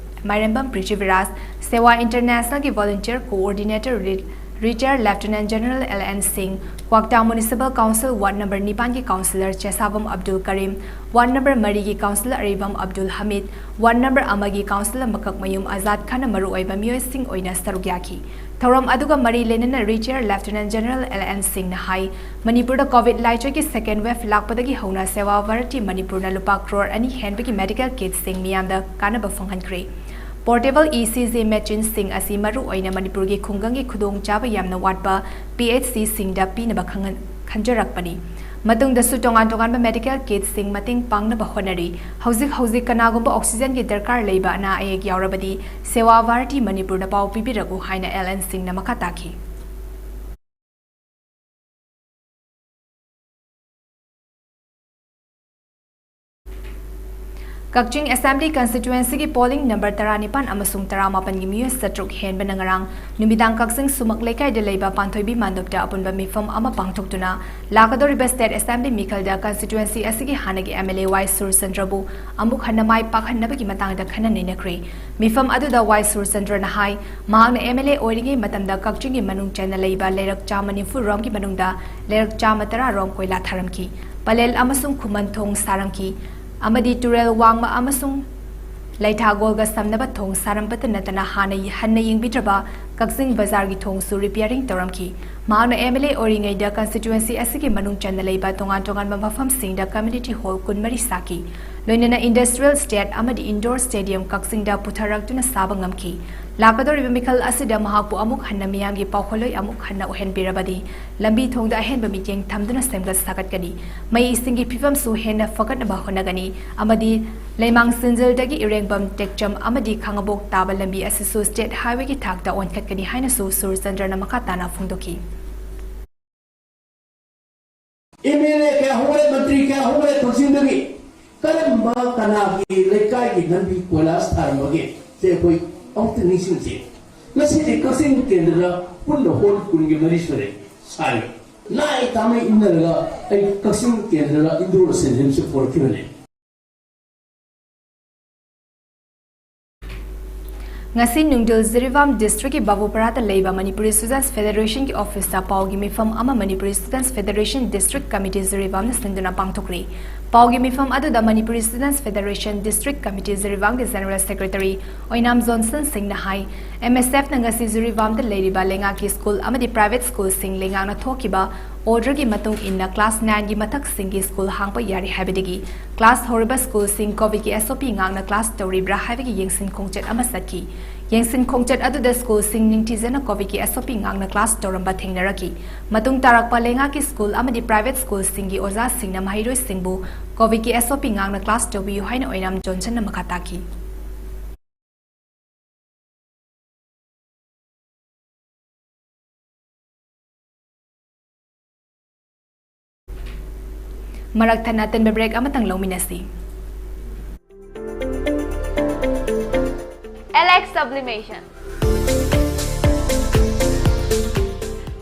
ꯃꯥꯏꯔꯦꯝꯕꯝ Prithviraj, Seva Internationꯒꯤ volunteer coordinator ꯔꯤ-, Retired Lieutenant General L N Singh, Kwakta Municipal Council Ward Number ꯅꯤꯄꯥꯟꯒꯤ Councillor ꯆꯦꯁꯥꯕꯝ Abdul ꯀꯔꯤꯝ, Ward Number ꯃꯔꯤꯒꯤ Councillor ꯑꯔꯤꯕꯝ ꯑꯕꯗꯨꯜ ꯍꯃꯤꯗ, Ward Number ꯑꯃꯒꯤ Councillor ꯃꯀꯛꯃꯌꯨꯝ ꯑꯖꯥꯗ ꯈꯥꯟꯅ ꯃꯔꯨꯑꯣꯏꯕ ꯃꯤꯑꯣꯏꯁꯤꯡ ꯑꯣꯏꯅ ꯁꯔꯨꯛ ꯌꯥꯈꯤ꯫ ꯊꯧꯔꯝ ꯑꯗꯨꯒ ꯃꯔꯤ ꯂꯩꯅꯅ Retired Lieutenant General L N Singhꯅ ꯍꯥꯏ, ꯃꯅꯤꯄꯨꯔꯗ COVID ꯂꯥꯏꯆꯠꯀꯤ second wave ꯂꯥꯛꯄꯗꯒꯤ ꯍꯧꯅ ꯁꯦꯋꯥ ꯚꯥꯔꯇꯤ ꯃꯅꯤꯄꯨꯔꯅ ꯂꯨꯄꯥ ꯀ꯭ꯔꯣꯔ ꯑꯅꯤ ꯍꯦꯟꯕꯒꯤ medical kitꯁꯤꯡ ꯃꯤꯌꯥꯝꯗ ꯀꯥꯟꯅꯕ ꯐꯪꯍꯟꯈ꯭ꯔꯦ꯫ Portable E C G machineꯁꯤꯡ ꯑꯁꯤ ꯃꯔꯨ ꯑꯣꯏꯅ ꯃꯅꯤꯄꯨꯔꯒꯤ ꯈꯨꯡꯒꯪꯒꯤ ꯈꯨꯗꯣꯡꯆꯥꯕ ꯌꯥꯝꯅ ꯋꯥꯠꯄ P H Cꯁꯤꯡꯗ ꯄꯤꯅꯕ ꯈꯪꯍꯟ-, ꯈꯟꯖꯔꯛꯄꯅꯤ꯫ ꯃꯇꯨꯡꯗꯁꯨ ꯇꯣꯉꯥꯟ ꯇꯣꯉꯥꯟꯕ medical kitꯁꯤꯡ ꯃꯇꯦꯡ ꯄꯥꯡꯅꯕ ꯍꯣꯠꯅꯔꯤ꯫ ꯍꯧꯖꯤꯛ ꯍꯧꯖꯤꯛ ꯀꯅꯥꯒꯨꯝꯕ oxygenꯒꯤ ꯗꯔꯀꯥꯔ ꯂꯩꯕ ꯑꯅꯥ ꯑꯌꯦꯛ ꯌꯥꯎꯔꯕꯗꯤ ꯁꯦꯋꯥ ꯚꯥꯔꯇꯤ ꯃꯅꯤꯄꯨꯔꯗ ꯄꯥꯎ ꯄꯤꯕꯤꯔꯛꯎ ꯍꯥꯏꯅ L N Singhꯅ ꯃꯈꯥ ꯇꯥꯈꯤ꯫ ꯀꯛꯆꯤꯡ Assembly Constituencyꯒꯤ polling number ꯇꯔꯥꯅꯤꯄꯥꯟ ꯑꯃꯁꯨꯡ ꯇꯔꯥꯃꯥꯄꯟꯒꯤ ꯃꯤꯑꯣꯏ ꯆꯥꯇ꯭ꯔꯨꯛ ꯍꯦꯟꯕꯅ ꯉꯔꯥꯡ ꯅꯨꯃꯤꯗꯥꯡ ꯀꯛꯆꯤꯡ ꯁꯨꯃꯛ ꯂꯩꯀꯥꯏꯗ ꯂꯩꯕ ꯄꯥꯟꯊꯣꯏꯕꯤ ꯃꯥꯟꯗꯣꯞꯇ ꯑꯄꯨꯟꯕ ꯃꯤꯐꯝ ꯑꯃ ꯄꯥꯡꯊꯣꯛꯇꯨꯅ ꯂꯥꯛꯀꯗꯧꯔꯤꯕ state assembly ꯃꯤꯈꯜꯗ constituency ꯑꯁꯤꯒꯤ ꯍꯥꯟꯅꯒꯤ M L A ꯋꯥꯏ ꯁꯨꯔꯆꯟꯗ꯭ꯔꯕꯨ ꯑꯃꯨꯛ ꯍꯟꯅ ꯃꯥꯏ ꯄꯥꯛꯍꯟꯅꯕꯒꯤ ꯃꯇꯥꯡꯗ ꯈꯟꯅ ꯅꯩꯅꯈ꯭ꯔꯦ꯫ ꯃꯤꯐꯝ ꯑꯗꯨꯗ ꯋꯥꯏ ꯁꯨꯔꯆꯟꯗ꯭ꯔꯅ ꯍꯥꯏ, ꯃꯍꯥꯛꯅ M L A ꯑꯣꯏꯔꯤꯉꯩ ꯃꯇꯝꯗ ꯀꯛꯆꯤꯡꯒꯤ ꯃꯅꯨꯡ ꯆꯟꯅ ꯂꯩꯕ ꯂꯩꯔꯛ ꯆꯥꯝꯃ ꯅꯤꯐꯨ ꯔꯣꯝꯒꯤ ꯃꯅꯨꯡꯗ ꯂꯩꯔꯛ ꯆꯥꯝꯃ ꯇꯔꯥ ꯔꯣꯝ ꯀꯣꯏꯂꯥ ꯊꯥꯔꯝꯈꯤ꯫ ꯄꯂꯦꯜ ꯑꯃꯁꯨꯡ ꯈꯨꯃꯟ ꯊꯣꯡ ꯁꯥꯔꯝꯈꯤ ꯑꯃꯗꯤ ꯇꯨꯔꯦꯜ ꯋꯥꯡꯃ ꯑꯃꯁꯨꯡ ꯂꯩꯊꯥꯒꯣꯜꯒ ꯁꯝꯅꯕ ꯊꯣꯡ ꯁꯥꯔꯝꯕꯇ ꯅꯠꯇꯅ ꯍꯥꯟꯅ ꯍꯟꯅ ꯌꯦꯡꯕꯤꯗ꯭ꯔꯕ ꯀꯛꯆꯤꯡ ꯕꯖꯥꯔꯒꯤ ꯊꯣꯡꯁꯨ repairing ꯇꯧꯔꯝꯈꯤ꯫ ꯃꯍꯥꯛꯅ M L A ꯑꯣꯏꯔꯤꯉꯩꯗ constituency ꯑꯁꯤꯒꯤ ꯃꯅꯨꯡ ꯆꯟꯅ ꯂꯩꯕ ꯇꯣꯉꯥꯟ ꯇꯣꯉꯥꯟꯕ ꯃꯐꯝꯁꯤꯡꯗ community hall ꯀꯨꯟꯃꯔꯤ ꯁꯥꯈꯤ꯫ ꯂꯣꯏꯅꯅ industrial estate ꯑꯃꯗꯤ indoor stadium ꯀꯛꯆꯤꯡꯗ ꯄꯨꯊꯔꯛꯇꯨꯅ ꯁꯥꯕ ꯉꯝꯈꯤ꯫ ꯂꯥꯛꯀꯗꯧꯔꯤꯕ ꯃꯤꯈꯜ ꯑꯁꯤꯗ ꯃꯍꯥꯛꯄꯨ ꯑꯃꯨꯛ ꯍꯟꯅ ꯃꯤꯌꯥꯝꯒꯤ ꯄꯥꯎꯈꯣꯜꯂꯣꯏ ꯑꯃꯨꯛ ꯍꯟꯅ ꯑꯣꯏꯍꯟꯕꯤꯔꯕꯗꯤ ꯂꯝꯕꯤ ꯊꯣꯡꯗ ꯑꯍꯦꯟꯕ ꯃꯤꯠꯌꯦꯡ ꯊꯝꯗꯨꯅ ꯁꯦꯝꯒꯠ ꯁꯥꯒꯠꯀꯅꯤ꯫ ꯃꯩ ꯏꯁꯤꯡꯒꯤ ꯐꯤꯕꯝꯁꯨ ꯍꯦꯟꯅ ꯐꯒꯠꯅꯕ ꯍꯣꯠꯅꯒꯅꯤ ꯑꯃꯗꯤ ꯂꯩꯃꯥꯡ ꯁꯤꯟꯖꯤꯜꯗꯒꯤ ꯏꯔꯦꯡꯕꯝ, ꯇꯦꯛꯆꯝ ꯑꯃꯗꯤ ꯈꯥꯉꯕꯣꯛ ꯇꯥꯕ ꯂꯝꯕꯤ ꯑꯁꯤꯁꯨ state highwayꯒꯤ ꯊꯥꯛꯇ ꯑꯣꯟꯈꯠꯀꯅꯤ ꯍꯥꯏꯅꯁꯨ ꯁꯨꯔꯆꯟꯗ꯭ꯔꯅ ꯃꯈꯥ ꯇꯥꯅ ꯐꯣꯡꯗꯣꯛꯈꯤ꯫ M L A ꯀꯌꯥ ꯍꯧꯔꯦ, ꯃꯟꯇ꯭ꯔꯤ ꯀꯌꯥ ꯍꯧꯔꯦ ꯀꯛꯆꯤꯡꯗꯒꯤ꯫ ꯀꯔꯝꯕ ꯀꯅꯥꯒꯤ ꯂꯩꯀꯥꯏꯒꯤ ꯂꯝꯕꯤ ꯀꯣꯏꯂꯥꯁ ꯊꯥꯔꯝꯕꯒꯦ? ꯁꯦ ꯑꯩꯈꯣꯏ ꯑꯃꯨꯛꯇ ꯅꯤꯡꯁꯤꯡꯁꯤ꯫ ꯉꯁꯤꯗꯤ ꯀꯛꯆꯤꯡ ꯀꯦꯟꯗ꯭ꯔꯗ ꯄꯨꯟꯅ hall ꯀꯨꯟꯒ ꯃꯔꯤ ꯁꯨꯔꯦ ꯁꯥꯔꯤ꯫ ꯅꯥꯏ ꯇꯥꯃꯩ ꯏꯟꯅꯔꯒ ꯑꯩ ꯀꯛꯆꯤꯡ ꯀꯦꯟꯗ꯭ꯔꯗ indoor stadiumꯁꯨ ꯄꯨꯔꯛꯈꯤꯕꯅꯤ꯫ ꯉꯁꯤ ꯅꯨꯡꯊꯤꯜ ꯖꯤꯔꯤꯕꯥꯝ ꯗꯤꯁꯇ꯭ꯔꯤꯛꯀꯤ ꯕꯥꯕꯨꯄꯔꯥꯗ ꯂꯩꯕ ꯃꯅꯤꯄꯨꯔꯤ ꯁ꯭ꯇꯨꯗꯦꯟꯠꯁ ꯐꯦꯗꯔꯦꯁꯟꯒꯤ ꯑꯣꯐꯤꯁꯇ ꯄꯥꯎꯒꯤ ꯃꯤꯐꯝ ꯑꯃ Manipuri students federation district committee ꯖꯤꯔꯤꯕꯥꯝꯅ ꯁꯤꯟꯗꯨꯅ ꯄꯥꯡꯊꯣꯛꯈ꯭ꯔꯦ꯫ ꯄꯥꯎꯒꯤ ꯃꯤꯐꯝ ꯑꯗꯨꯗ Manipuri students federation district committee ꯖꯤꯔꯤꯕꯥꯝꯒꯤ ꯖꯦꯅꯔꯦꯜ ꯁꯦꯀ꯭ꯔꯦꯇꯔꯤ ꯑꯣꯏꯅꯥꯝ ꯖꯣꯟꯁꯟ ꯁꯤꯡꯅ ꯍꯥꯏ, ꯑꯦꯝ ꯑꯦꯁ ꯑꯦꯐꯅ ꯉꯁꯤ ꯖꯤꯔꯤꯕꯥꯝꯗ ꯂꯩꯔꯤꯕ ꯂꯩꯉꯥꯛꯀꯤ ꯁ꯭ꯀꯨꯜ ꯑꯃꯗꯤ ꯄ꯭ꯔꯥꯏꯚꯦꯠ ꯁ꯭ꯀꯨꯜꯁꯤꯡ ꯂꯩꯉꯥꯛꯅ ꯊꯣꯛꯈꯤꯕ ꯑꯣꯔꯗꯔꯒꯤ ꯃꯇꯨꯡ ꯏꯟꯅ ꯀ꯭ꯂꯥꯁ ꯅꯥꯏꯟꯒꯤ ꯃꯊꯛꯁꯤꯡꯒꯤ ꯁ꯭ꯀꯨꯜ ꯍꯥꯡꯕ ꯌꯥꯔꯦ ꯍꯥꯏꯕꯗꯒꯤ ꯀ꯭ꯂꯥꯁ ꯍꯧꯔꯤꯕ ꯁ꯭ꯀꯨꯜꯁꯤꯡ ꯀꯣꯚꯤꯗꯀꯤ ꯑꯦꯁ ꯑꯣ ꯄꯤ ꯉꯥꯛꯅ ꯀ꯭ꯂꯥꯁ ꯇꯧꯔꯤꯕ꯭ꯔꯥ ꯍꯥꯏꯕꯒꯤ ꯌꯦꯡꯁꯤꯟ ꯈꯣꯡꯆꯠ ꯑꯃ ꯆꯠꯈꯤ꯫ ꯌꯦꯡꯁꯤꯟ ꯈꯣꯡꯆꯠ ꯑꯗꯨꯗ ꯁ꯭ꯀꯨꯜꯁꯤꯡ ꯅꯤꯡꯊꯤꯖꯅ ꯀꯣꯚꯤꯗꯀꯤ ꯑꯦꯁ ꯑꯣ ꯄꯤ ꯉꯥꯛꯅ ꯀ꯭ꯂꯥꯁ ꯇꯧꯔꯝꯕ ꯊꯦꯡꯅꯔꯛꯈꯤ꯫ ꯃꯇꯨꯡ ꯇꯥꯔꯛꯄ ꯂꯩꯉꯥꯛꯀꯤ ꯁ꯭ꯀꯨꯜ ꯑꯃꯗꯤ ꯄ꯭ꯔꯥꯏꯚꯦꯠ ꯁ꯭ꯀꯨꯜꯁꯤꯡꯒꯤ ꯑꯣꯖꯥꯁꯤꯡꯅ ꯃꯍꯩꯔꯣꯏꯁꯤꯡꯕꯨ ꯀꯣꯚꯤꯗꯀꯤ ꯑꯦꯁ ꯑꯣ ꯄꯤ ꯉꯥꯛꯅ ꯀ꯭ꯂꯥꯁ ꯇꯧꯕꯤꯌꯨ ꯍꯥꯏꯅ ꯑꯣꯏꯅꯥꯝ ꯖꯣꯟꯁꯟꯅ ꯃꯈꯥ ꯇꯥꯈꯤ꯫ ꯃꯔꯛ ꯊꯠꯅ ꯑꯇꯦꯟꯕ ꯕ꯭ꯔꯦꯛ ꯑꯃꯇꯪ ꯂꯧꯃꯤꯟꯅꯁꯤ꯫ Alex sublimation,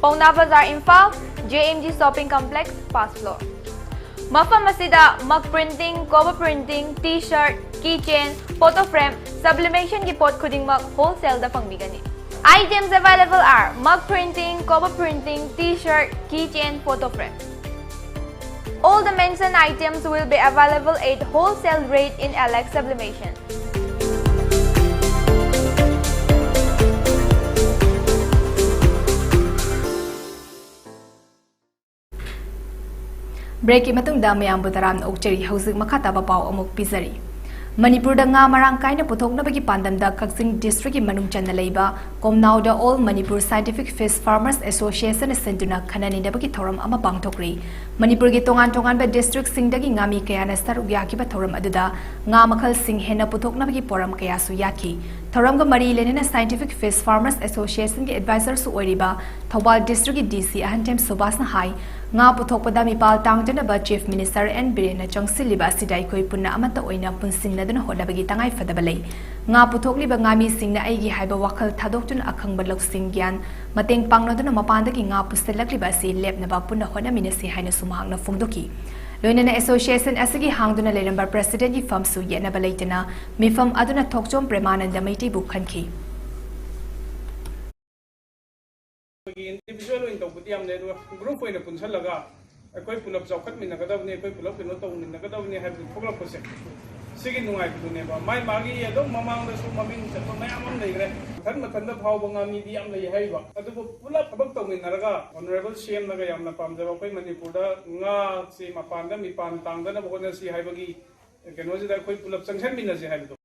Paona Bazar, Imphal, J M G shopping complex, first floor. ꯃꯐꯝ ꯑꯁꯤꯗ mug printing, cover printing, T shirt, key chain, photo frame, ꯁꯕꯂꯤꯃꯦꯁꯟꯒꯤ ꯄꯣꯠ ꯈꯨꯗꯤꯡꯃꯛ ꯍꯣꯜꯁꯦꯜꯗ ꯐꯪꯕꯤꯒꯅꯤ꯫ Items available are mug printing, cover printing, T-shirt, keychain, photo frame. All the mentioned items will be available at wholesale rate in Alex Sublimation. ꯕ꯭ꯔꯦꯛꯀꯤ ꯃꯇꯨꯡꯗ ꯃꯌꯥꯝꯕꯨ ꯇꯔꯥꯝꯅ ꯑꯣꯛꯆꯔꯤ꯫ ꯍꯧꯖꯤꯛ ꯃꯈꯥ ꯇꯥꯕ ꯄꯥꯎ ꯑꯃꯨꯛ ꯄꯤꯖꯔꯤ꯫ ꯃꯅꯤꯄꯨꯔꯗ ꯉꯥ ꯃꯔꯥꯡ ꯀꯥꯏꯅ ꯄꯨꯊꯣꯛꯅꯕꯒꯤ ꯄꯥꯟꯗꯝꯗ ꯀꯛꯆꯤꯡ ꯗꯤꯁꯇ꯭ꯔꯤꯛꯀꯤ ꯃꯅꯨꯡ ꯆꯟꯅ ꯂꯩꯕ ꯀꯣꯝꯅꯥꯎꯗ All Manipur Scientific Fish Farmers Association ꯁꯤꯟꯗꯨꯅ ꯈꯟꯅ ꯅꯩꯅꯕꯒꯤ ꯊꯧꯔꯝ ꯑꯃ ꯄꯥꯡꯊꯣꯛꯈ꯭ꯔꯦ꯫ ꯃꯅꯤꯄꯨꯔꯒꯤ ꯇꯣꯉꯥꯟ ꯇꯣꯉꯥꯟꯕ ꯗꯤꯁꯇ꯭ꯔꯤꯛꯁꯤꯡꯗꯒꯤ ꯉꯥꯃꯤ ꯀꯌꯥꯅ ꯁꯔꯨꯛ ꯌꯥꯈꯤꯕ ꯊꯧꯔꯝ ꯑꯗꯨꯗ ꯉꯥ ꯃꯈꯜꯁꯤꯡ ꯍꯦꯟꯅ ꯄꯨꯊꯣꯛꯅꯕꯒꯤ ꯄꯣꯔꯝ ꯀꯌꯥꯁꯨ ꯌꯥꯈꯤ꯫ ꯊꯧꯔꯝꯒ ꯃꯔꯤ ꯂꯩꯅꯅ Scientific Fish Farmers Association ꯒꯤ ꯑꯦꯗꯚꯥꯏꯖꯔꯁꯨ ꯑꯣꯏꯔꯤꯕ ꯊꯧꯕꯥꯜ ꯗꯤꯁꯇ꯭ꯔꯤꯛꯀꯤ ꯗꯤ ꯁꯤ ꯑꯍꯟꯊꯦꯝ ꯁꯨꯕꯥꯁꯅ ꯍꯥꯏ, ꯉꯥ ꯄꯨꯊꯣꯛꯄꯗ ꯃꯤꯄꯥꯜ ꯇꯥꯡꯖꯅꯕ ꯆꯤꯐ ꯃꯤꯅꯤꯁꯇꯔ ꯑꯦꯟ ꯕꯤꯔꯦꯟꯅ ꯆꯪꯁꯤꯜꯂꯤꯕ ꯑꯁꯤꯗ ꯑꯩꯈꯣꯏ ꯄꯨꯟꯅ ꯑꯃꯠꯇ ꯑꯣꯏꯅ ꯄꯨꯟꯁꯤꯟꯅꯗꯨꯅ ꯍꯣꯠꯅꯕꯒꯤ ꯇꯉꯥꯏꯐꯗꯕ ꯂꯩ꯫ ꯉꯥ ꯄꯨꯊꯣꯛꯂꯤꯕ ꯉꯥꯃꯤꯁꯤꯡꯅ ꯑꯩꯒꯤ ꯍꯥꯏꯕ ꯋꯥꯈꯜ ꯊꯥꯗꯣꯛꯇꯨꯅ ꯑꯈꯪꯕ ꯂꯧꯁꯤꯡ ꯒ꯭ꯌꯥꯟ ꯃꯇꯦꯡ ꯄꯥꯡꯅꯗꯨꯅ ꯃꯄꯥꯟꯗꯒꯤ ꯉꯥ ꯄꯨꯁꯤꯜꯂꯛꯂꯤꯕ ꯑꯁꯤ ꯂꯦꯞꯅꯕ ꯄꯨꯟꯅ ꯍꯣꯠꯅꯃꯤꯟꯅꯁꯤ ꯍꯥꯏꯅꯁꯨ ꯃꯍꯥꯛꯅ ꯐꯣꯡꯗꯣꯛꯈꯤ꯫ ꯂꯣꯏꯅꯅ ꯑꯦꯁꯣꯁꯤꯌꯦꯁꯟ ꯑꯁꯤꯒꯤ ꯍꯥꯡꯗꯨꯅ ꯂꯩꯔꯝꯕ ꯄ꯭ꯔꯦꯁꯤꯗꯦꯟꯒꯤ ꯐꯝꯁꯨ ꯌꯦꯠꯅꯕ ꯂꯩꯇꯅ ꯃꯤꯐꯝ ꯑꯗꯨꯅ ꯊꯣꯛꯆꯣꯝ ꯄ꯭ꯔꯦꯃꯥꯅꯟꯗ ꯃꯩꯇꯩꯕꯨ ꯈꯟꯈꯤ꯫ ꯑꯩꯈꯣꯏꯒꯤ ꯏꯟꯗꯤꯕꯤꯖꯨꯋꯦꯜ ꯑꯣꯏꯅ ꯇꯧꯕꯗꯤ ꯌꯥꯝ ꯂꯩ, ꯑꯗꯨꯒ ꯒ꯭ꯔꯨꯞ ꯑꯣꯏꯅ ꯄꯨꯟꯁꯤꯜꯂꯒ ꯑꯩꯈꯣꯏ ꯄꯨꯂꯞ ꯆꯥꯎꯈꯠꯃꯤꯟꯅꯒꯗꯕꯅꯤ, ꯑꯩꯈꯣꯏ ꯄꯨꯂꯞ ꯀꯩꯅꯣ ꯇꯧꯃꯤꯟꯅꯒꯗꯕꯅꯤ ꯍꯥꯏꯕꯗꯨ ꯊꯣꯛꯂꯛꯄꯁꯦ, ꯁꯤꯒꯤ ꯅꯨꯡꯉꯥꯏꯕꯗꯨꯅꯦꯕ꯫ ꯃꯥꯏ ꯃꯥꯒꯤ ꯑꯗꯨꯝ ꯃꯃꯥꯡꯗꯁꯨ ꯃꯃꯤꯡ ꯆꯠꯄ ꯃꯌꯥꯝ ꯑꯃ ꯂꯩꯈ꯭ꯔꯦ, ꯃꯊꯟ ꯃꯊꯟꯗ ꯐꯥꯎꯕ ꯉꯥꯃꯤꯗꯤ ꯌꯥꯝ ꯂꯩ ꯍꯥꯏꯔꯤꯕ꯫ ꯑꯗꯨꯕꯨ ꯄꯨꯂꯞ ꯊꯕꯛ ꯇꯧꯃꯤꯟꯅꯔꯒ ꯑꯣꯅꯔꯦꯕꯜ ꯁꯤ ꯑꯦꯝꯅꯒ ꯌꯥꯝꯅ ꯄꯥꯝꯖꯕ ꯑꯩꯈꯣꯏ ꯃꯅꯤꯄꯨꯔꯗ ꯉꯥꯁꯤ ꯃꯄꯥꯟꯗ ꯃꯤꯄꯥꯟ ꯇꯥꯡꯗꯅꯕ ꯍꯣꯠꯅꯁꯤ ꯍꯥꯏꯕꯒꯤ ꯀꯩꯅꯣꯁꯤꯗ ꯑꯩꯈꯣꯏ ꯄꯨꯂꯞ ꯆꯪꯁꯤꯟꯃꯤꯟꯅꯁꯤ ꯍꯥꯏꯕꯗꯣ꯫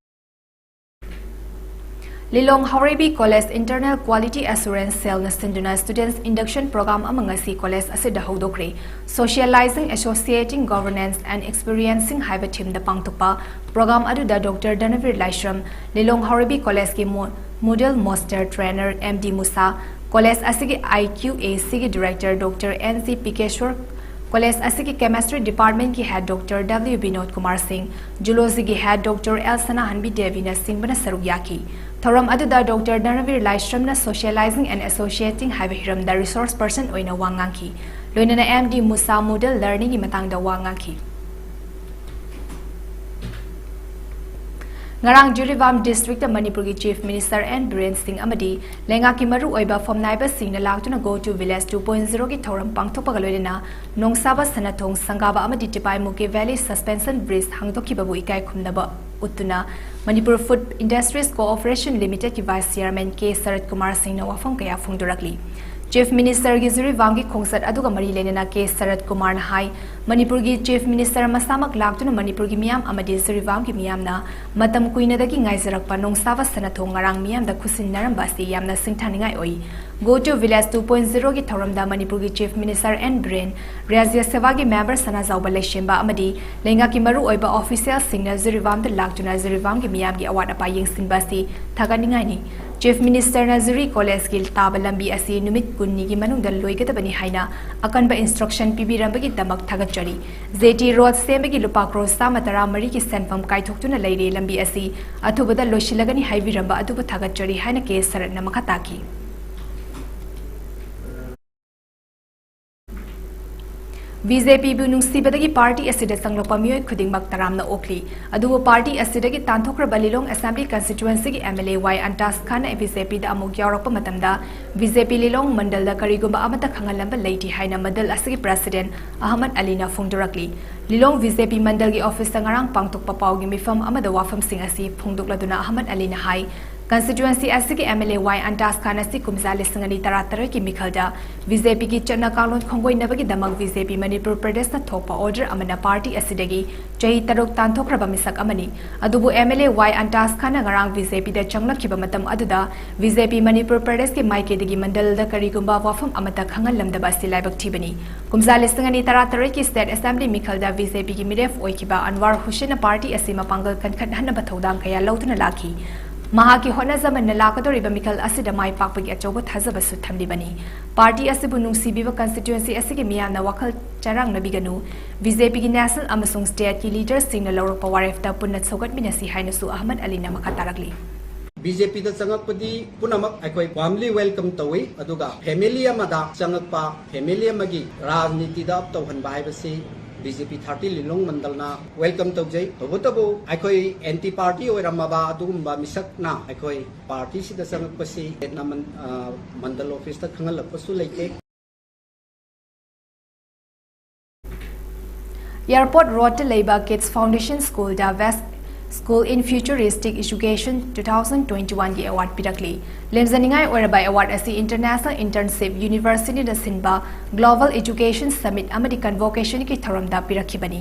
ꯂꯤꯂꯣꯡ ꯍꯥꯎꯔꯩꯕꯤ ꯀꯣꯂꯦꯖ Internal Quality Assurance ꯁꯦꯜꯅ ꯁꯤꯟꯗꯨꯅ Students Induction Program ꯑꯃ ꯉꯁꯤ ꯀꯣꯂꯦꯖ ꯑꯁꯤꯗ ꯍꯧꯗꯣꯛꯈ꯭ꯔꯦ꯫ Socializing, Associating, Governance and Experiencing ꯍꯥꯏꯕ ꯊꯤꯝꯗ ꯄꯥꯡꯊꯣꯛꯄ ꯄ꯭ꯔꯣꯒ꯭ꯔꯥꯝ ꯑꯗꯨꯗ ꯗꯣꯛꯇꯔ ꯙꯅꯕꯤꯔ ꯂꯥꯏꯁ꯭ꯔꯝ, ꯂꯤꯂꯣꯡ ꯍꯥꯎꯔꯩꯕꯤ ꯀꯣꯂꯦꯖꯀꯤ ꯃꯣ-, model master trainer M D Musa, college ꯑꯁꯤꯒꯤ ꯑꯥꯏ ꯀ꯭ꯌꯨ ꯑꯦ ꯁꯤꯒꯤ director doctor N G Pikeshwar, college ꯑꯁꯤꯒꯤ ꯀꯦꯃꯦꯁꯇ꯭ꯔꯤ ꯗꯤꯄꯥꯔꯠꯃꯦꯟꯠꯀꯤ head doctor W Binod Kumar Singh, ꯖꯨꯂꯣꯖꯤꯒꯤ ꯍꯦꯗ ꯗꯣꯛꯇꯔ ꯑꯦꯜ ꯁꯅꯥꯍꯟꯕꯤ ꯗꯦꯕꯤꯅꯆꯤꯡꯕꯅ ꯁꯔꯨꯛ ꯌꯥꯈꯤ꯫ ꯊꯧꯔꯝ ꯑꯗꯨꯗ ꯗꯣꯛꯇꯔ ꯙꯅꯕꯤꯔ ꯂꯥꯏꯁ꯭ꯔꯝꯅ Socializing and Associating ꯍꯥꯏꯕ ꯍꯤꯔꯝꯗ ꯔꯤꯁꯣꯔꯁ ꯄꯔꯁꯟ ꯑꯣꯏꯅ ꯋꯥ ꯉꯥꯡꯈꯤ꯫ ꯂꯣꯏꯅꯅ ꯑꯦꯝ ꯗꯤ ꯃꯨꯁꯥ ꯃꯣꯗꯦꯜ ꯂꯔꯅꯤꯡꯒꯤ ꯃꯇꯥꯡꯗ ꯋꯥ ꯉꯥꯡꯈꯤ꯫ ꯉꯔꯥꯡ ꯖꯤꯔꯤꯕꯥꯝ ꯗꯤꯁꯇ꯭ꯔꯤꯛꯇ ꯃꯅꯤꯄꯨꯔꯒꯤ ꯆꯤꯐ ꯃꯤꯅꯤꯁꯇꯔ ꯑꯦꯟ ꯕꯤꯔꯦꯟ ꯁꯤꯡ ꯑꯃꯗꯤ ꯂꯩꯉꯥꯛꯀꯤ ꯃꯔꯨꯑꯣꯏꯕ ꯐꯝꯅꯥꯏꯕꯁꯤꯡꯅ ꯂꯥꯛꯇꯨꯅ Go to Village two point zero ꯒꯤ ꯊꯧꯔꯝ ꯄꯥꯡꯊꯣꯛꯄꯒ ꯂꯣꯏꯅꯅ ꯅꯣꯡꯁꯥꯕ ꯁꯅꯥꯊꯣꯡ ꯁꯪꯒꯥꯕ ꯑꯃꯗꯤ ꯇꯤꯄꯥꯏꯃꯨꯛꯀꯤ ꯚꯦꯂꯤ ꯁꯁꯄꯦꯟꯁꯟ ꯕ꯭ꯔꯤꯖ ꯍꯥꯡꯗꯣꯛꯈꯤꯕꯕꯨ ꯏꯀꯥꯏ ꯈꯨꯝꯅꯕ ꯎꯠꯇꯨꯅ ꯃꯅꯤꯄꯨꯔ ꯐꯨꯗ ꯏꯟꯗꯁꯇ꯭ꯔꯤꯁ ꯀꯣꯑꯣꯄꯔꯦꯁꯟ ꯂꯤꯃꯤꯇꯦꯗꯀꯤ vice chairman K Sarat Kumar ꯁꯤꯡꯅ ꯋꯥꯐꯝ ꯀꯌꯥ ꯐꯣꯡꯗꯣꯔꯛꯂꯤ꯫ ꯆꯤꯐ ꯃꯤꯅꯤꯁꯇꯔꯒꯤ ꯖꯤꯔꯤꯕꯥꯝꯒꯤ ꯈꯣꯡꯆꯠ ꯑꯗꯨꯒ ꯃꯔꯤ ꯂꯩꯅꯅ ꯀꯦ ꯁꯔꯠ ꯀꯨꯃꯥꯔꯅ ꯍꯥꯏ, ꯃꯅꯤꯄꯨꯔꯒꯤ ꯆꯤꯐ ꯃꯤꯅꯤꯁꯇꯔ ꯃꯁꯥꯃꯛ ꯂꯥꯛꯇꯨꯅ ꯃꯅꯤꯄꯨꯔꯒꯤ ꯃꯤꯌꯥꯝ ꯑꯃꯗꯤ ꯖꯤꯔꯤꯕꯥꯝꯒꯤ ꯃꯤꯌꯥꯝꯅ ꯃꯇꯝ ꯀꯨꯏꯅꯗꯒꯤ ꯉꯥꯏꯖꯔꯛꯄ ꯅꯣꯡꯁꯥꯕ ꯁꯅꯥꯊꯣꯡ ꯉꯔꯥꯡ ꯃꯤꯌꯥꯝꯗ ꯈꯨꯠꯁꯤꯟꯅꯔꯝꯕ ꯑꯁꯤ ꯌꯥꯝꯅ ꯁꯤꯡꯊꯥꯅꯤꯡꯉꯥꯏ ꯑꯣꯏ꯫ Go to Village two point zero ꯒꯤ ꯊꯧꯔꯝꯗ ꯃꯅꯤꯄꯨꯔꯒꯤ ꯆꯤꯐ ꯃꯤꯅꯤꯁꯇꯔ ꯑꯦꯟ ꯕꯤꯔꯦꯟ, ꯔꯥꯖ꯭ꯌ ꯁꯚꯥꯒꯤ ꯃꯦꯝꯕꯔ ꯁꯅꯥꯖꯥꯎꯕ ꯂꯩꯁꯦꯝꯕ ꯑꯃꯗꯤ ꯂꯩꯉꯥꯛꯀꯤ ꯃꯔꯨꯑꯣꯏꯕ ꯑꯣꯐꯤꯁꯤꯌꯦꯜꯁꯤꯡꯅ ꯖꯤꯔꯤꯕꯥꯝꯗ ꯂꯥꯛꯇꯨꯅ ꯖꯤꯔꯤꯕꯥꯝꯒꯤ ꯃꯤꯌꯥꯝꯒꯤ ꯑꯋꯥꯠ ꯑꯄꯥ ꯌꯦꯡꯁꯤꯟꯕ ꯑꯁꯤ ꯊꯥꯒꯠꯅꯤꯡꯉꯥꯏꯅꯤ꯫ ꯆꯤꯐ ꯃꯤꯅꯤꯁꯇꯔꯅ ꯖꯤꯔꯤ ꯀꯣꯂꯦꯖꯀꯤ ꯇꯥꯕ ꯂꯝꯕꯤ ꯑꯁꯤ ꯅꯨꯃꯤꯠ ꯀꯨꯟꯅꯤꯒꯤ ꯃꯅꯨꯡꯗ ꯂꯣꯏꯒꯗꯕꯅꯤ ꯍꯥꯏꯅ ꯑꯀꯟꯕ ꯏꯟꯁꯇ꯭ꯔꯛꯁꯟ ꯄꯤꯕꯤꯔꯝꯕꯒꯤ ꯗꯃꯛ ꯊꯥꯒꯠꯆꯔꯤ꯫ ꯖꯦ ꯇꯤ ꯔꯣꯗ ꯁꯦꯝꯕꯒꯤ ꯂꯨꯄꯥ ꯀ꯭ꯔꯣꯔ ꯆꯥꯝꯃ ꯇꯔꯥ ꯃꯔꯤꯒꯤ ꯁꯦꯟꯐꯝ ꯀꯥꯏꯊꯣꯛꯇꯨꯅ ꯂꯩꯔꯦ꯫ ꯂꯝꯕꯤ ꯑꯁꯤ ꯑꯊꯨꯕꯗ ꯂꯣꯏꯁꯤꯜꯂꯒꯅꯤ ꯍꯥꯏꯕꯤꯔꯝꯕ ꯑꯗꯨꯕꯨ ꯊꯥꯒꯠꯆꯔꯤ ꯍꯥꯏꯅ ꯀꯦ ꯁꯔꯠꯅ ꯃꯈꯥ ꯇꯥꯈꯤ꯫ ꯕꯤ ꯖꯦ ꯄꯤꯕꯨ ꯅꯨꯡꯁꯤꯕꯗꯒꯤ ꯄꯥꯔꯇꯤ ꯑꯁꯤꯗ ꯆꯪꯂꯛꯄ ꯃꯤꯑꯣꯏ ꯈꯨꯗꯤꯡꯃꯛ ꯇꯔꯥꯝꯅ ꯑꯣꯛꯂꯤ꯫ ꯑꯗꯨꯕꯨ ꯄꯥꯔꯇꯤ ꯑꯁꯤꯗꯒꯤ ꯇꯥꯟꯊꯣꯛꯈ꯭ꯔꯕ ꯂꯤꯂꯣꯡ ꯑꯦꯁꯦꯝꯕ꯭ꯂꯤ ꯀꯟꯁꯇꯤꯇ꯭ꯌꯨꯑꯦꯟꯁꯤꯒꯤ M L A Y Antas ꯈꯥꯟꯅ ꯕꯤ ꯖꯦ ꯄꯤꯗ ꯑꯃꯨꯛ ꯌꯥꯎꯔꯛꯄ ꯃꯇꯝꯗ ꯕꯤ ꯖꯦ ꯄꯤ ꯂꯤꯂꯣꯡ ꯃꯟꯗꯜꯗ ꯀꯔꯤꯒꯨꯝꯕ ꯑꯃꯠꯇ ꯈꯪꯍꯜꯂꯝꯕ ꯂꯩꯇꯦ ꯍꯥꯏꯅ ꯃꯟꯗꯜ ꯑꯁꯤꯒꯤ ꯄ꯭ꯔꯦꯁꯤꯗꯦꯟꯠ ꯑꯍꯃꯗ ꯑꯂꯤꯅ ꯐꯣꯡꯗꯣꯔꯛꯂꯤ꯫ ꯂꯤꯂꯣꯡ ꯕꯤ ꯖꯦ ꯄꯤ ꯃꯟꯗꯜꯒꯤ ꯑꯣꯐꯤꯁꯇ ꯉꯔꯥꯡ ꯄꯥꯡꯊꯣꯛꯄ ꯄꯥꯎꯒꯤ ꯃꯤꯐꯝ ꯑꯃꯗ ꯋꯥꯐꯝꯁꯤꯡ ꯑꯁꯤ ꯐꯣꯡꯗꯣꯛꯂꯗꯨꯅ ꯑꯍꯃꯗ ꯑꯂꯤꯅ ꯍꯥꯏ, ꯀꯟꯁꯇꯤꯇ꯭ꯌꯨꯑꯦꯟꯁꯤ ꯑꯁꯤꯒꯤ ꯑꯦꯝ ꯑꯦꯜ ꯑꯦ ꯋꯥꯏ ꯑꯟꯇꯥꯁ ꯈꯥꯟ ꯑꯁꯤ ꯀꯨꯝꯖꯥ ꯂꯤꯁꯤꯡ ꯑꯅꯤ ꯇꯔꯥꯇꯔꯦꯠꯀꯤ ꯃꯤꯈꯜꯗ ꯕꯤ ꯖꯦ ꯄꯤꯒꯤ ꯆꯠꯅ ꯀꯥꯡꯂꯣꯟ ꯈꯣꯡꯒꯣꯏꯅꯕꯒꯤꯗꯃꯛ ꯕꯤ ꯖꯦ ꯄꯤ ꯃꯅꯤꯄꯨꯔ ꯄ꯭ꯔꯗꯦꯁꯅ ꯊꯣꯛꯄ ꯑꯣꯔꯗꯔ ꯑꯃꯅ ꯄꯥꯔꯇꯤ ꯑꯁꯤꯗꯒꯤ ꯆꯍꯤ ꯇꯔꯨꯛ ꯇꯥꯟꯊꯣꯛꯈ꯭ꯔꯕ ꯃꯤꯁꯛ ꯑꯃꯅꯤ꯫ ꯑꯗꯨꯕꯨ M L A Y Antas ꯈꯥꯟꯅ ꯉꯔꯥꯡ ꯕꯤ ꯖꯦ ꯄꯤꯗ ꯆꯪꯂꯛꯈꯤꯕ ꯃꯇꯝ ꯑꯗꯨꯗ ꯕꯤ ꯖꯦ ꯄꯤ ꯃꯅꯤꯄꯨꯔ ꯄ꯭ꯔꯗꯦꯁꯀꯤ ꯃꯥꯏꯀꯩꯗꯒꯤ ꯃꯟꯗꯜꯗ ꯀꯔꯤꯒꯨꯝꯕ ꯋꯥꯐꯝ ꯑꯃꯠꯇ ꯈꯪꯍꯜꯂꯝꯗꯕ ꯑꯁꯤ ꯂꯥꯏꯕꯛ ꯊꯤꯕꯅꯤ꯫ ꯀꯨꯝꯖꯥ ꯂꯤꯁꯤꯡ ꯑꯅꯤ ꯇꯔꯥꯇꯔꯦꯠꯀꯤ ꯁ꯭ꯇꯦꯠ ꯑꯦꯁꯦꯝꯕ꯭ꯂꯤ ꯃꯤꯈꯜꯗ ꯕꯤ ꯖꯦ ꯄꯤꯒꯤ ꯃꯤꯔꯦꯞ ꯑꯣꯏꯈꯤꯕ ꯑꯟꯋꯥꯔ ꯍꯨꯁꯦꯟꯅ ꯄꯥꯔꯇꯤ ꯑꯁꯤ ꯃꯄꯥꯡꯒꯜ ꯀꯟꯈꯠꯍꯟꯅꯕ ꯊꯧꯗꯥꯡ ꯀꯌꯥ ꯂꯧꯗꯨꯅ ꯂꯥꯛꯈꯤ꯫ ꯃꯍꯥꯛꯀꯤ ꯍꯣꯠꯅꯖꯃꯟꯅ ꯂꯥꯛꯀꯗꯧꯔꯤꯕ ꯃꯤꯈꯜ ꯑꯁꯤꯗ ꯃꯥꯏ ꯄꯥꯛꯄꯒꯤ ꯑꯆꯧꯕ ꯊꯥꯖꯕꯁꯨ ꯊꯝꯂꯤꯕꯅꯤ꯫ ꯄꯥꯔꯇꯤ ꯑꯁꯤꯕꯨ ꯅꯨꯡꯁꯤꯕꯤꯕ ꯀꯟꯁꯇꯤꯇ꯭ꯌꯨꯑꯦꯟꯁꯤ ꯑꯁꯤꯒꯤ ꯃꯤꯌꯥꯝꯅ ꯋꯥꯈꯜ ꯆꯔꯥꯡꯅꯕꯤꯒꯅꯨ꯫ ꯕꯤ ꯖꯦ ꯄꯤꯒꯤ ꯅꯦꯁꯅꯦꯜ ꯑꯃꯁꯨꯡ ꯁ꯭ꯇꯦꯠꯀꯤ ꯂꯤꯗꯔꯁꯤꯡꯅ ꯂꯧꯔꯛꯄ ꯋꯥꯔꯦꯞꯇ ꯄꯨꯟꯅ ꯁꯧꯒꯠꯃꯤꯟꯅꯁꯤ ꯍꯥꯏꯅꯁꯨ ꯑꯍꯃꯗ ꯑꯂꯤꯅ ꯃꯈꯥ ꯇꯥꯔꯛꯂꯤ꯫ ꯕꯤ ꯖꯦ ꯄꯤꯗ ꯆꯪꯉꯛꯄꯗꯤ ꯄꯨꯝꯅꯃꯛ ꯑꯩꯈꯣꯏ warmly welcome ꯇꯧꯏ, ꯑꯗꯨꯒ ꯐꯦꯃꯤꯂꯤ ꯑꯃꯗ ꯆꯪꯉꯛꯄ, ꯐꯦꯃꯤꯂꯤ ꯑꯃꯒꯤ ꯔꯥꯖꯅꯤꯇꯤꯗ ꯑꯞ ꯇꯧꯍꯟꯕ ꯍꯥꯏꯕꯁꯤ ꯕꯤ ꯖꯦ ꯄꯤ ꯊꯥꯔꯇꯤ ꯂꯤꯂꯣꯡ ꯃꯟꯗꯜꯅ welcome ꯇꯧꯖꯩ꯫ ꯇꯧꯕꯇꯕꯨ ꯑꯩꯈꯣꯏ ꯑꯦꯟꯇꯤ ꯄꯥꯔꯇꯤ ꯑꯣꯏꯔꯝꯃꯕ ꯑꯗꯨꯒꯨꯝꯕ ꯃꯤꯁꯛꯅ ꯑꯩꯈꯣꯏ ꯄꯥꯔꯇꯤꯁꯤꯗ ꯆꯪꯉꯛꯄꯁꯤ ꯍꯦꯟꯅ ꯃꯟ-, ꯑ, ꯃꯟꯗꯜ ꯑꯣꯐꯤꯁꯇ ꯈꯪꯍꯜꯂꯛꯄꯁꯨ ꯂꯩꯇꯦ꯫ ꯑꯦꯌꯔꯄꯣꯔꯠ ꯔꯣꯗꯇ ꯂꯩꯕ ꯀꯤꯗꯁ ꯐꯥꯎꯟꯗꯦꯁꯟ ꯁ꯭ꯀꯨꯜꯗ Best School in Futuristic Education two thousand twenty-one ꯒꯤ ꯑꯦꯋꯥꯔꯗ ꯄꯤꯔꯛꯂꯤ꯫ ꯂꯦꯝꯖꯅꯤꯡꯉꯥꯏ ꯑꯣꯏꯔꯕ ꯑꯦꯋꯥꯔꯗ ꯑꯁꯤ International Internship Universityꯅ ꯁꯤꯟꯕ Global Education Summit ꯑꯃꯗꯤ ꯀꯟꯚꯣꯀꯦꯁꯟꯒꯤ ꯊꯧꯔꯝꯗ ꯄꯤꯔꯛꯈꯤꯕꯅꯤ꯫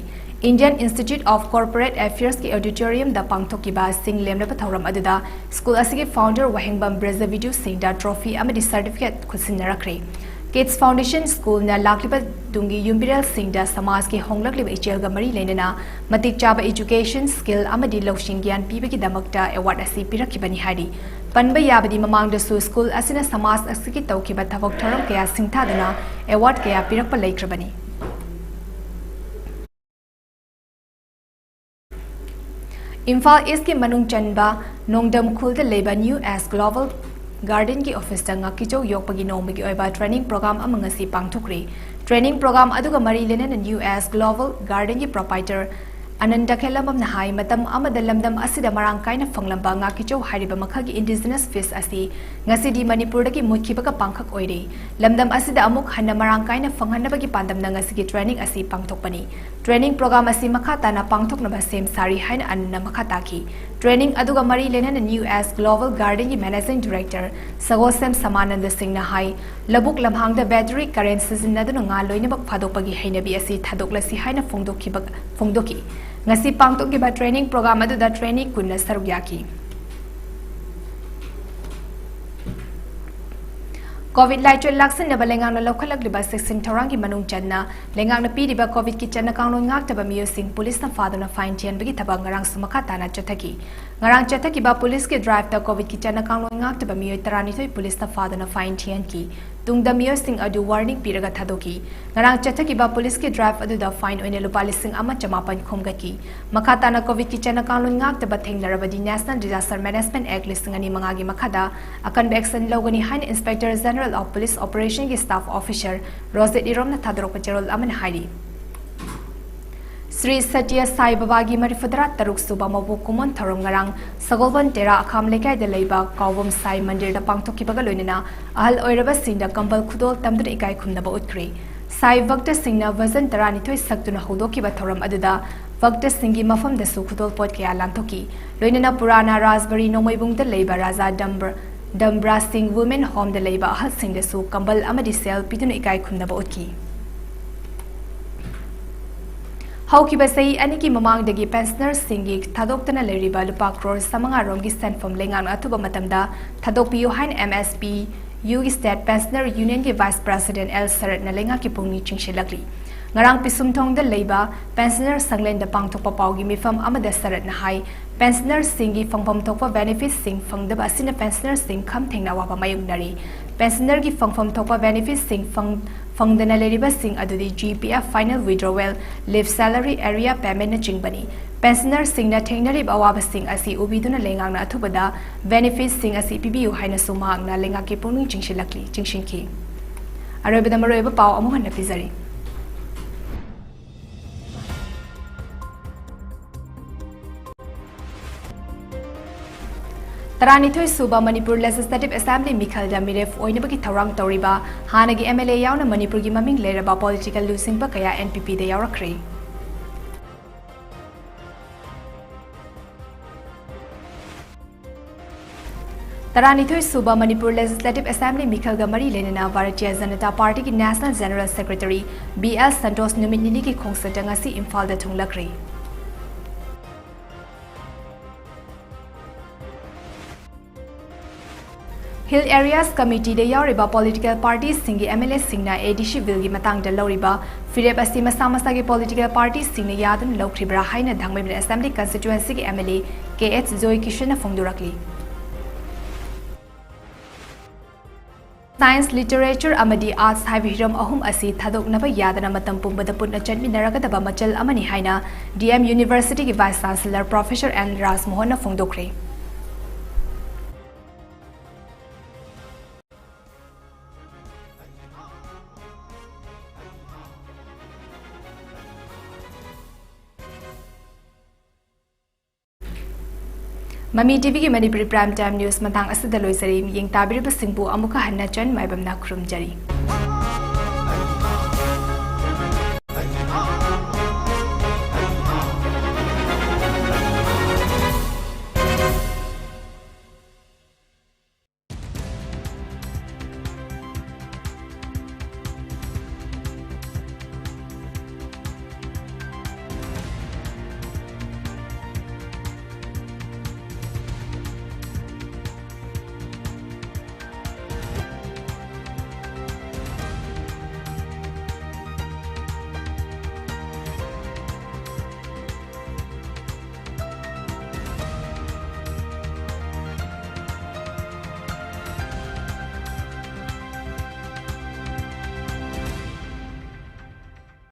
Indian Institute of Corporate Affairsꯀꯤ ꯑꯣꯗꯤꯇꯣꯔꯤꯌꯝꯗ ꯄꯥꯡꯊꯣꯛꯈꯤꯕ ꯁꯤꯡ ꯂꯦꯝꯅꯕ ꯊꯧꯔꯝ ꯑꯗꯨꯗ ꯁ꯭ꯀꯨꯜ ꯑꯁꯤꯒꯤ ꯐꯥꯎꯟꯗꯔ ꯋꯥꯍꯦꯡꯕꯝ ꯕ꯭ꯔꯖꯕꯤꯗꯨ ꯁꯤꯡꯗ ꯇ꯭ꯔꯣꯐꯤ ꯑꯃꯗꯤ ꯁꯔꯇꯤꯐꯤꯀꯦꯠ ꯈꯨꯠꯁꯤꯟꯅꯔꯛꯈ꯭ꯔꯦ꯫ ꯀꯤꯗꯁ ꯐꯥꯎꯟꯗꯦꯁꯟ ꯁ꯭ꯀꯨꯜꯅ ꯂꯥꯛꯂꯤꯕ ꯇꯨꯡꯒꯤ ꯌꯨꯝꯕꯤꯔꯦꯜꯁꯤꯡꯗ ꯁꯃꯥꯖꯀꯤ ꯍꯣꯡꯂꯛꯂꯤꯕ ꯏꯆꯦꯜꯒ ꯃꯔꯤ ꯂꯩꯅꯅ ꯃꯇꯤꯛ ꯆꯥꯕ education, skill ꯑꯃꯗꯤ ꯂꯧꯁꯤꯡ ꯒ꯭ꯌꯥꯟ ꯄꯤꯕꯒꯤꯗꯃꯛꯇ ꯑꯦꯋꯥꯔꯗ ꯑꯁꯤ ꯄꯤꯔꯛꯈꯤꯕꯅꯤ ꯍꯥꯏꯔꯤ꯫ ꯄꯟꯕ ꯌꯥꯕꯗꯤ ꯃꯃꯥꯡꯗꯁꯨ ꯁ꯭ꯀꯨꯜ ꯑꯁꯤꯅ ꯁꯃꯥꯖ ꯑꯁꯤꯒꯤ ꯇꯧꯈꯤꯕ ꯊꯕꯛ ꯊꯧꯔꯝ ꯀꯌꯥ ꯁꯤꯡꯊꯥꯗꯨꯅ ꯑꯦꯋꯥꯔꯗ ꯀꯌꯥ ꯄꯤꯔꯛꯄ ꯂꯩꯈ꯭ꯔꯕꯅꯤ꯫ ꯏꯝꯐꯥꯜ ꯏꯁꯀꯤ ꯃꯅꯨꯡ ꯆꯟꯕ ꯅꯣꯡꯗꯝ ꯈꯨꯜꯗ ꯂꯩꯕ New Age Global Gardenꯒꯤ ꯑꯣꯐꯤꯁꯇ ꯉꯥꯀꯤꯆꯧ ꯌꯣꯛꯄꯒꯤ ꯅꯣꯡꯃꯒꯤ ꯑꯣꯏꯕ training program ꯑꯃ ꯉꯁꯤ ꯄꯥꯡꯊꯣꯛꯈ꯭ꯔꯦ꯫ Training program ꯑꯗꯨꯒ ꯃꯔꯤ ꯂꯩꯅꯅ New Age Global Gardenꯒꯤ proprietor Anand ꯈꯦꯂꯝꯕꯝꯅ ꯍꯥꯏ, ꯃꯇꯝ ꯑꯃꯗ ꯂꯝꯗꯝ ꯑꯁꯤꯗ ꯃꯔꯥꯡ ꯀꯥꯏꯅ ꯐꯪꯂꯝꯕ ꯉꯥꯀꯤꯆꯧ ꯍꯥꯏꯔꯤꯕ ꯃꯈꯜꯒꯤ indigenous fish ꯑꯁꯤ ꯉꯁꯤꯗꯤ ꯃꯅꯤꯄꯨꯔꯗꯒꯤ ꯃꯨꯠꯈꯤꯕꯒ ꯄꯥꯡꯈꯛ ꯑꯣꯏꯔꯦ꯫ ꯂꯝꯗꯝ ꯑꯁꯤꯗ ꯑꯃꯨꯛ ꯍꯟꯅ ꯃꯔꯥꯡ ꯀꯥꯏꯅ ꯐꯪꯍꯟꯅꯕꯒꯤ ꯄꯥꯟꯗꯝꯅ ꯉꯁꯤꯒꯤ training ꯑꯁꯤ ꯄꯥꯡꯊꯣꯛꯄꯅꯤ꯫ Training program ꯑꯁꯤ ꯃꯈꯥ ꯇꯥꯅ ꯄꯥꯡꯊꯣꯛꯅꯕ ꯁꯦꯝ ꯁꯥꯔꯤ ꯍꯥꯏꯅ ꯑꯅꯟꯗꯅ ꯃꯈꯥ ꯇꯥꯈꯤ꯫ Training ꯑꯗꯨꯒ ꯃꯔꯤ ꯂꯩꯅꯅ New Age Global Gardenꯒꯤ managing director ꯁꯒꯣꯜꯁꯦꯝ ꯁꯃꯥꯅꯟꯗ ꯁꯤꯡꯅ ꯍꯥꯏ, ꯂꯧꯕꯨꯛ ꯂꯝꯍꯥꯡꯗ battery current ꯁꯤꯖꯤꯟꯅꯗꯨꯅ ꯉꯥ ꯂꯣꯏꯅꯃꯛ ꯐꯥꯗꯣꯛꯄꯒꯤ ꯍꯩꯅꯕꯤ ꯑꯁꯤ ꯊꯥꯗꯣꯛꯂꯁꯤ ꯍꯥꯏꯅ ꯐꯣꯡꯗꯣꯛꯈꯤꯕ, ꯐꯣꯡꯗꯣꯛꯈꯤ꯫ ꯉꯁꯤ ꯄꯥꯡꯊꯣꯛꯈꯤꯕ training program ꯑꯗꯨꯗ trainee ꯀꯨꯟꯅ ꯁꯔꯨꯛ ꯌꯥꯈꯤ꯫ COVID ꯂꯥꯏꯆꯠ ꯂꯥꯛꯁꯤꯟꯅꯕ ꯂꯩꯉꯥꯛꯅ ꯂꯧꯈꯠꯂꯛꯂꯤꯕ ꯆꯦꯛꯁꯤꯟ ꯊꯧꯔꯥꯡꯒꯤ ꯃꯅꯨꯡ ꯆꯟꯅ ꯂꯩꯉꯥꯛꯅ ꯄꯤꯔꯤꯕ COVIDꯀꯤ ꯆꯠꯅ ꯀꯥꯡꯂꯣꯟ ꯉꯥꯛꯇꯕ ꯃꯤꯑꯣꯏꯁꯤꯡ ꯄꯨꯂꯤꯁꯅ ꯐꯥꯗꯨꯅ fine ꯊꯤꯍꯟꯕꯒꯤ ꯊꯕꯛ ꯉꯔꯥꯡꯁꯨ ꯃꯈꯥ ꯇꯥꯅ ꯆꯠꯊꯈꯤ꯫ ꯉꯔꯥꯡ ꯆꯠꯊꯈꯤꯕ ꯄꯨꯂꯤꯁꯀꯤ driveꯇ COVIDꯀꯤ ꯆꯠꯅ ꯀꯥꯡꯂꯣꯟ ꯉꯥꯛꯇꯕ ꯃꯤꯑꯣꯏ ꯇꯔꯥꯅꯤꯊꯣꯏ ꯄꯨꯂꯤꯁꯅ ꯐꯥꯗꯨꯅ fine ꯊꯤꯍꯟꯈꯤ꯫ ꯇꯨꯡꯗ ꯃꯤꯑꯣꯏꯁꯤꯡ ꯑꯗꯨ warning ꯄꯤꯔꯒ ꯊꯥꯗꯣꯛꯈꯤ꯫ ꯉꯔꯥꯡ ꯆꯠꯊꯈꯤꯕ ꯄꯨꯂꯤꯁꯀꯤ drive ꯑꯗꯨꯗ fine ꯑꯣꯏꯅ ꯂꯨꯄꯥ ꯂꯤꯁꯤꯡ ꯑꯃ ꯆꯃꯥꯄꯟ ꯈꯣꯝꯒꯠꯈꯤ꯫ ꯃꯈꯥ ꯇꯥꯅ COVIDꯀꯤ ꯆꯠꯅ ꯀꯥꯡꯂꯣꯟ ꯉꯥꯛꯇꯕ ꯊꯦꯡꯅꯔꯕꯗꯤ National Disaster Management Act ꯂꯤꯁꯤꯡ ꯑꯅꯤ ꯃꯉꯥꯒꯤ ꯃꯈꯥꯗ ꯑꯀꯟꯕ action ꯂꯧꯒꯅꯤ ꯍꯥꯏꯅ Inspector General of Police Operationꯒꯤ staff officer ꯔꯣꯖꯦꯠ ꯏꯔꯣꯝꯅ ꯊꯥꯗꯣꯔꯛꯄ ꯆꯦꯔꯣꯜ ꯑꯃꯅ ꯍꯥꯏꯔꯤ꯫ ꯁ꯭ꯔꯤ ꯁꯇ꯭ꯌ ꯁꯥꯏ ꯕꯕꯥꯒꯤ ꯃꯔꯤꯐꯨꯇꯔꯥ ꯇꯔꯨꯛ ꯁꯨꯕ ꯃꯄꯣꯛ ꯀꯨꯝꯑꯣꯟ ꯊꯧꯔꯝ ꯉꯔꯥꯡ ꯁꯒꯣꯜꯕꯟ ꯇꯦꯔꯥ ꯑꯈꯥꯝ ꯂꯩꯀꯥꯏꯗ ꯂꯩꯕ ꯀꯥꯎꯕꯝ ꯁꯥꯏ ꯃꯟꯗꯤꯔꯗ ꯄꯥꯡꯊꯣꯛꯈꯤꯕꯒ ꯂꯣꯏꯅꯅ ꯑꯍꯜ ꯑꯣꯏꯔꯕꯁꯤꯡꯗ ꯀꯝꯕꯜ ꯈꯨꯗꯣꯜ ꯇꯝꯗꯨꯅ ꯏꯀꯥꯏ ꯈꯨꯝꯅꯕ ꯎꯠꯈ꯭ꯔꯦ꯫ ꯁꯥꯏ ꯚꯛꯇꯁꯤꯡꯅ ꯚꯖꯟ ꯇꯔꯥꯅꯤꯊꯣꯏ ꯁꯛꯇꯨꯅ ꯍꯧꯗꯣꯛꯈꯤꯕ ꯊꯧꯔꯝ ꯑꯗꯨꯗ ꯚꯛꯇꯁꯤꯡꯒꯤ ꯃꯐꯝꯗꯁꯨ ꯈꯨꯗꯣꯜꯄꯣꯠ ꯀꯌꯥ ꯂꯥꯟꯊꯣꯛꯈꯤ꯫ ꯂꯣꯏꯅꯅ ꯄꯨꯔꯥꯅꯥ ꯔꯥꯖꯕꯔꯤ ꯅꯣꯡꯃꯩꯕꯨꯡꯗ ꯂꯩꯕ ꯔꯥꯖꯥ ꯗꯝꯕ꯭ꯔ-, ꯗꯝꯕ꯭ꯔꯥ ꯁꯤꯡ Women Homeꯗ ꯂꯩꯕ ꯑꯍꯜꯁꯤꯡꯗꯁꯨ ꯀꯝꯕꯜ ꯑꯃꯗꯤ ꯁꯦꯜ ꯄꯤꯗꯨꯅ ꯏꯀꯥꯏ ꯈꯨꯝꯅꯕ ꯎꯠꯈꯤ꯫ ꯍꯧꯈꯤꯕ ꯆꯍꯤ ꯑꯅꯤꯒꯤ ꯃꯃꯥꯡꯗꯒꯤ pensionerꯁꯤꯡꯒꯤ ꯊꯥꯗꯣꯛꯇꯅ ꯂꯩꯔꯤꯕ ꯂꯨꯄꯥ ꯀ꯭ꯔꯣꯔ ꯆꯥꯃꯉꯥ ꯔꯣꯝꯒꯤ ꯁꯦꯟꯐꯝ ꯂꯩꯉꯥꯛꯅ ꯑꯊꯨꯕ ꯃꯇꯝꯗ ꯊꯥꯗꯣꯛꯄꯤꯌꯨ ꯍꯥꯏꯅ MSPUꯒꯤ State Pensioner Unionꯒꯤ Vice President L ꯁꯔꯠꯅ ꯂꯩꯉꯥꯛꯀꯤ ꯄꯨꯛꯅꯤꯡ ꯆꯤꯡꯁꯤꯜꯂꯛꯂꯤ꯫ ꯉꯔꯥꯡ ꯄꯤꯁꯨꯝꯊꯣꯡꯗ ꯂꯩꯕ pensioner ꯁꯪꯂꯦꯟꯗ ꯄꯥꯡꯊꯣꯛꯄ ꯄꯥꯎꯒꯤ ꯃꯤꯐꯝ ꯑꯃꯗ ꯁꯔꯠꯅ ꯍꯥꯏ, pensionerꯁꯤꯡꯒꯤ ꯐꯪꯐꯝ ꯊꯣꯛꯄ benefitꯁꯤꯡ ꯐꯪꯗꯕ ꯑꯁꯤꯅ pensionerꯁꯤꯡ ꯈꯝ ꯊꯦꯡꯅ ꯑꯋꯥꯕ ꯃꯥꯌꯣꯛꯅꯔꯤ꯫ Pensionerꯒꯤ ꯐꯪꯐꯝ ꯊꯣꯛꯄ benefitꯁꯤꯡ ꯐꯪ-, ꯐꯪꯗꯅ ꯂꯩꯔꯤꯕꯁꯤꯡ ꯑꯗꯨꯗꯤ GPF, final withdrawal, leave salary, arrear paymentꯅꯆꯤꯡꯕꯅꯤ꯫ Pensionerꯁꯤꯡꯅ ꯊꯦꯡꯅꯔꯤꯕ ꯑꯋꯥꯕꯁꯤꯡ ꯑꯁꯤ ꯎꯕꯤꯗꯨꯅ ꯂꯩꯉꯥꯛꯅ ꯑꯊꯨꯕꯗ benefitꯁꯤꯡ ꯑꯁꯤ ꯄꯤꯕꯤꯌꯨ ꯍꯥꯏꯅꯁꯨ ꯃꯍꯥꯛꯅ ꯂꯩꯉꯥꯛꯀꯤ ꯄꯨꯛꯅꯤꯡ ꯆꯤꯡꯁꯤꯜꯂꯛꯂꯤ, ꯆꯤꯡꯁꯤꯟꯈꯤ꯫ ꯑꯔꯣꯏꯕꯗ ꯃꯔꯨꯑꯣꯏꯕ ꯄꯥꯎ ꯑꯃꯨꯛ ꯍꯟꯅ ꯄꯤꯖꯔꯤ꯫ ꯇꯔꯥꯅꯤꯊꯣꯏ ꯁꯨꯕ ꯃꯅꯤꯄꯨꯔ Legislative Assembly ꯃꯤꯈꯜꯗ ꯃꯤꯔꯦꯞ ꯑꯣꯏꯅꯕꯒꯤ ꯊꯧꯔꯥꯡ ꯇꯧꯔꯤꯕ ꯍꯥꯟꯅꯒꯤ MLA ꯌꯥꯎꯅ ꯃꯅꯤꯄꯨꯔꯒꯤ ꯃꯃꯤꯡ ꯂꯩꯔꯕ political ꯂꯨꯆꯤꯡꯕ ꯀꯌꯥ NPPꯗ ꯌꯥꯎꯔꯛꯈ꯭ꯔꯦ꯫ ꯇꯔꯥꯅꯤꯊꯣꯏ ꯁꯨꯕ ꯃꯅꯤꯄꯨꯔ Legislative Assembly ꯃꯤꯈꯜꯒ ꯃꯔꯤ ꯂꯩꯅꯅ ꯚꯥꯔꯇꯤꯌ ꯖꯅꯇꯥ ꯄꯥꯔꯇꯤꯒꯤ National General Secretary B L Santosh ꯅꯨꯃꯤꯠ ꯅꯤꯅꯤꯒꯤ ꯈꯣꯡꯆꯠꯇ ꯉꯁꯤ ꯏꯝꯐꯥꯜꯗ ꯊꯨꯡꯂꯈ꯭ꯔꯦ꯫ Hill Areas Committeeꯗ ꯌꯥꯎꯔꯤꯕ political partyꯁꯤꯡꯒꯤ MLAꯁꯤꯡꯅ ADC billꯒꯤ ꯃꯇꯥꯡꯗ ꯂꯧꯔꯤꯕ ꯐꯤꯔꯦꯞ ꯑꯁꯤ ꯃꯁꯥ ꯃꯁꯥꯒꯤ political partyꯁꯤꯡꯅ ꯌꯥꯗꯨꯅ ꯂꯧꯈ꯭ꯔꯤꯕ꯭ꯔꯥ ꯍꯥꯏꯅ ꯊꯥꯡꯃꯩꯕꯟ Assembly Constituencyꯒꯤ MLA K H ꯖꯣꯏ ꯀꯤꯁꯟꯅ ꯐꯣꯡꯗꯣꯔꯛꯂꯤ꯫ Science, Literature ꯑꯃꯗꯤ Arts ꯍꯥꯏꯕ ꯍꯤꯔꯝ ꯑꯍꯨꯝ ꯑꯁꯤ ꯊꯥꯗꯣꯛꯅꯕ ꯌꯥꯗꯅ ꯃꯇꯝ ꯄꯨꯝꯕꯗ ꯄꯨꯟꯅ ꯆꯠꯃꯤꯟꯅꯔꯒꯗꯕ ꯃꯆꯜ ꯑꯃꯅꯤ ꯍꯥꯏꯅ D M Universityꯒꯤ Vice Chancellor Professor N ꯔꯥꯖꯃꯣꯍꯟꯅ ꯐꯣꯡꯗꯣꯛꯈ꯭ꯔꯦ꯫ ꯃꯃꯤ TVꯒꯤ ꯃꯅꯤꯄꯨꯔꯤ Prime Time News ꯃꯇꯥꯡ ꯑꯁꯤꯗ ꯂꯣꯏꯖꯔꯦ꯫ ꯃꯤꯠꯌꯦꯡ ꯇꯥꯕꯤꯔꯤꯕꯁꯤꯡꯕꯨ ꯑꯃꯨꯛꯀ ꯍꯟꯅ ꯆꯟ ꯃꯥꯏꯕꯝꯅ ꯈꯨꯔꯨꯝꯖꯔꯤ꯫